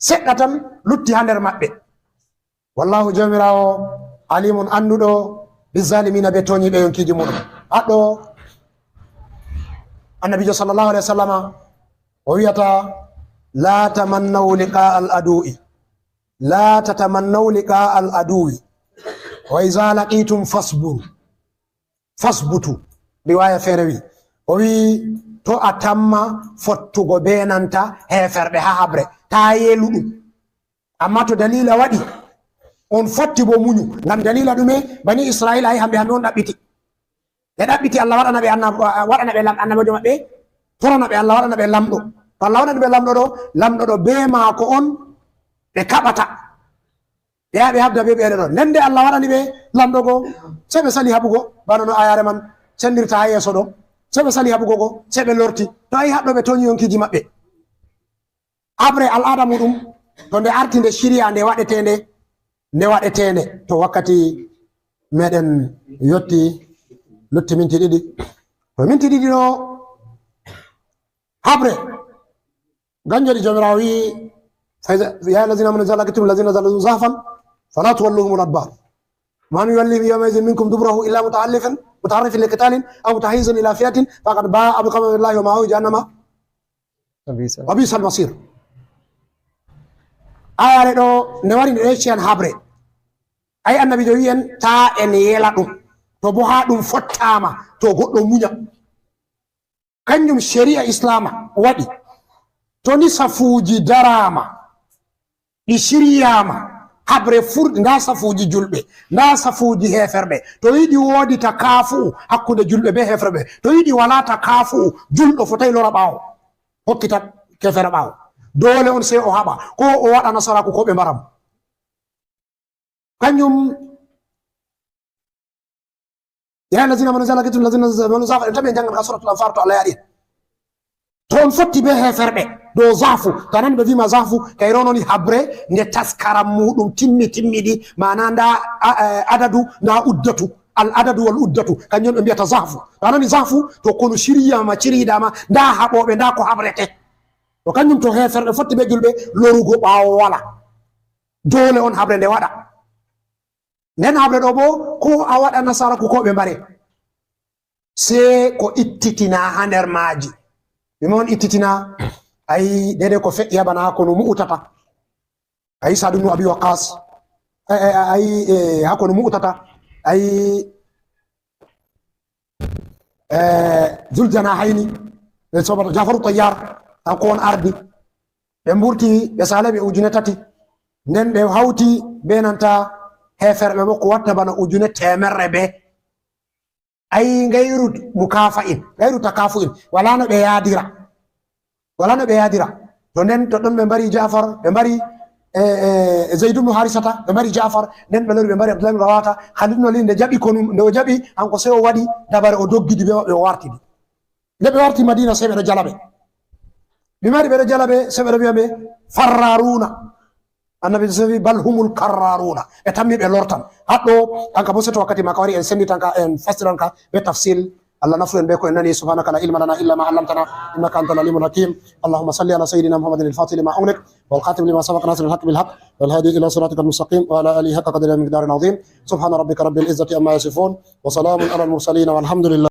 Seɗɗa tan lutti haa nder maɓɓe. Wallaahu Jawmiraawo aliimun annduɗo bizzaalimiina bee toonyiiɓe yonkiiji muuɗum. Haɗɗo Annabiijo sallallaahu alayhi wa sallama o wi'ata, "Laa tamannaw liqaa al aduwi, laa tatamannaw liqaa al aduwi, wa izaa laqiitum fasburu, fasbutu." Riwaaya feere wi'i, o wi'i, "To a tamma fottugo bee nanta heeferɓe haa haɓre, taa yeelu ɗum." Ammaa to daliila waɗi, on fotti boo munyu. Ngam daliila ɗume? Bani Isra'iila ay hamɓe, hamɓe on ɗaɓɓiti. Ɓe ɗaɓɓiti Allah waɗana ɓe annab-, waɗana ɓe lam-, annaboojo maɓɓe, torana ɓe Allah waɗana ɓe lamɗo. To Allah waɗani ɓe lamɗo ɗo, lamɗo ɗo bee maako on ɓe kaɓata. Ɓe yaha ɓe haɓda bee ɓeeɗo ɗo. Nden nde Allah waɗani ɓe lamɗo go, sey ɓe sali haɓugo, bana no ayaare man senndirta haa yeeso ɗo. Sey ɓe sali haɓugo go, sey ɓe lorti. To ayi haɗɗo ɓe toonyi yonkiiji maɓɓe. Haɓre al'aada muuɗum, to nde arti nde cirya, nde waɗeteende, nde waɗeteende. To wakkati meɗen yotti, lutti minti ɗiɗi. To minti ɗiɗi ɗo, haɓre, kanjum waɗi Jawmiraawo wi'i, "Fa iza, yaa ayyuhal laziina aamanu iza laqiitumul laziina zalamu zahfan falaa tuwalluuhumul adbaar. Wa man yuwallihim yawma izin minkum duburahu illa mutahallifan, mutaharrifan liqitaalin aw mutahayyizan ilaa fi'atin faqad baa'a bi ghadabin minallaahi wa ma'waahu jahannama." Wa bi'sal masiir. Ayaare ɗo, nde wari nde ɗo yecci en haɓre. Ay annabiijo wi'i en, taa en yela ɗum. To boo haa ɗum fottaama, to goɗɗo munya. Kanjum ceri'a Islaama waɗi. To ni safuuji daraama, ɗi ciryaama, Haɓre furɗi, ndaa safuuji julɓe, ndaa safuuji heeferɓe. To yiɗi woodi takaafu'u hakkunde julɓe bee heeferɓe, to yiɗi walaa takaafu'u, julɗo fotaay lora ɓaawo, hokkita heeferɓe ɓaawo. Doole on sey o haɓa, koo o waɗa nasaraaku, koo ɓe mbara mo. Kanjum, yaa ayyuhal laziina aamanu izaa laqiitumul laziina zahafu, en tan en janngan ka suuratul Anfaal to Allah yaari en. To on fotti bee heeferɓe dow zahafu, to a nani ɓe vi'i ma zahafu, kayre on woni haɓre nde taskaram muuɗum timmi, timmiɗi, maana ndaa a-, eh, adadu, ndaa uddatu, al adadu wal uddatu, kanjum ɓe mbi'ata zahafu. To a nani zahafu, to konu ciryiiɗaama, ciryiiɗaama, ndaa haɓooɓe, ndaa ko haɓrete. To kanjum to heeferɓe fotti bee julɓe, lorugo ɓaawo walaa. Doole on haɓre nde waɗa. Nden haɓre ɗo boo, koo a waɗa nasaraaku koo ɓe mbare, sey ko ittitinaa haa nder maaji. Ɗume on ittitinaa? Ay, deydey ko fe'i haa bana haa konu Mu'tata. Ay, Sa'd ibn Abi Waqqas. Ay, ay, ay, eh, haa konu Mu'tata. Ay, eh, Zul Janahayni, ɓe sobato Ja'faru Tayyar, kanko on ardi. Ɓe mburti, ɓe saalay ɓe ujune tati. Nden ɓe hawti bee nanta heeferɓe boo ko watta bana ujune teemerre bee. Ay, ngayru mukaafa'in, ngayru takaafu'in. Walaa no ɓe yaadira. Walaa no ɓe yaadira. To nden, to ɗon ɓe mbari Ja'far, ɓe mbari, eh, eh, Zayd ibn Harisata, ɓe mbari Ja'far, nden ɓe lori ɓe mbari Abdullah ibn Rawata. Khalid ibn Walid nde jaɓi konu, nde o jaɓi, hanko sey o waɗi dabare, o doggidi ɓe maɓɓe, o warti ɓe. Nde ɓe warti Madiina, sey ɓe ɗo jala ɓe. Ɓe mari ɓe ɗo jala ɓe, sey ɓe ɗo mbi'a ɓe farraruuna. Annabi sey wi, "Bal humul karraruuna." Ɓe tammi ɓe lortan. Haɗɗo, kanka boo seto wakkati maaka wari, en senditan ka, en fasiran ka bee tafsil. Allah nafru en bee ko en nani. سبحانك لا علم لنا إلا ما علمتنا إنك أنت العليم الحكيم. اللهم صل على سيدنا محمد الفاتح لما أغلق والخاتم لما سبق ناصر الحق بالحق والهادي إلى صراطك المستقيم وعلى آله حق قدره ومقداره العظيم. سبحان ربك رب العزة عما يصفون وسلام على المرسلين والحمد لله.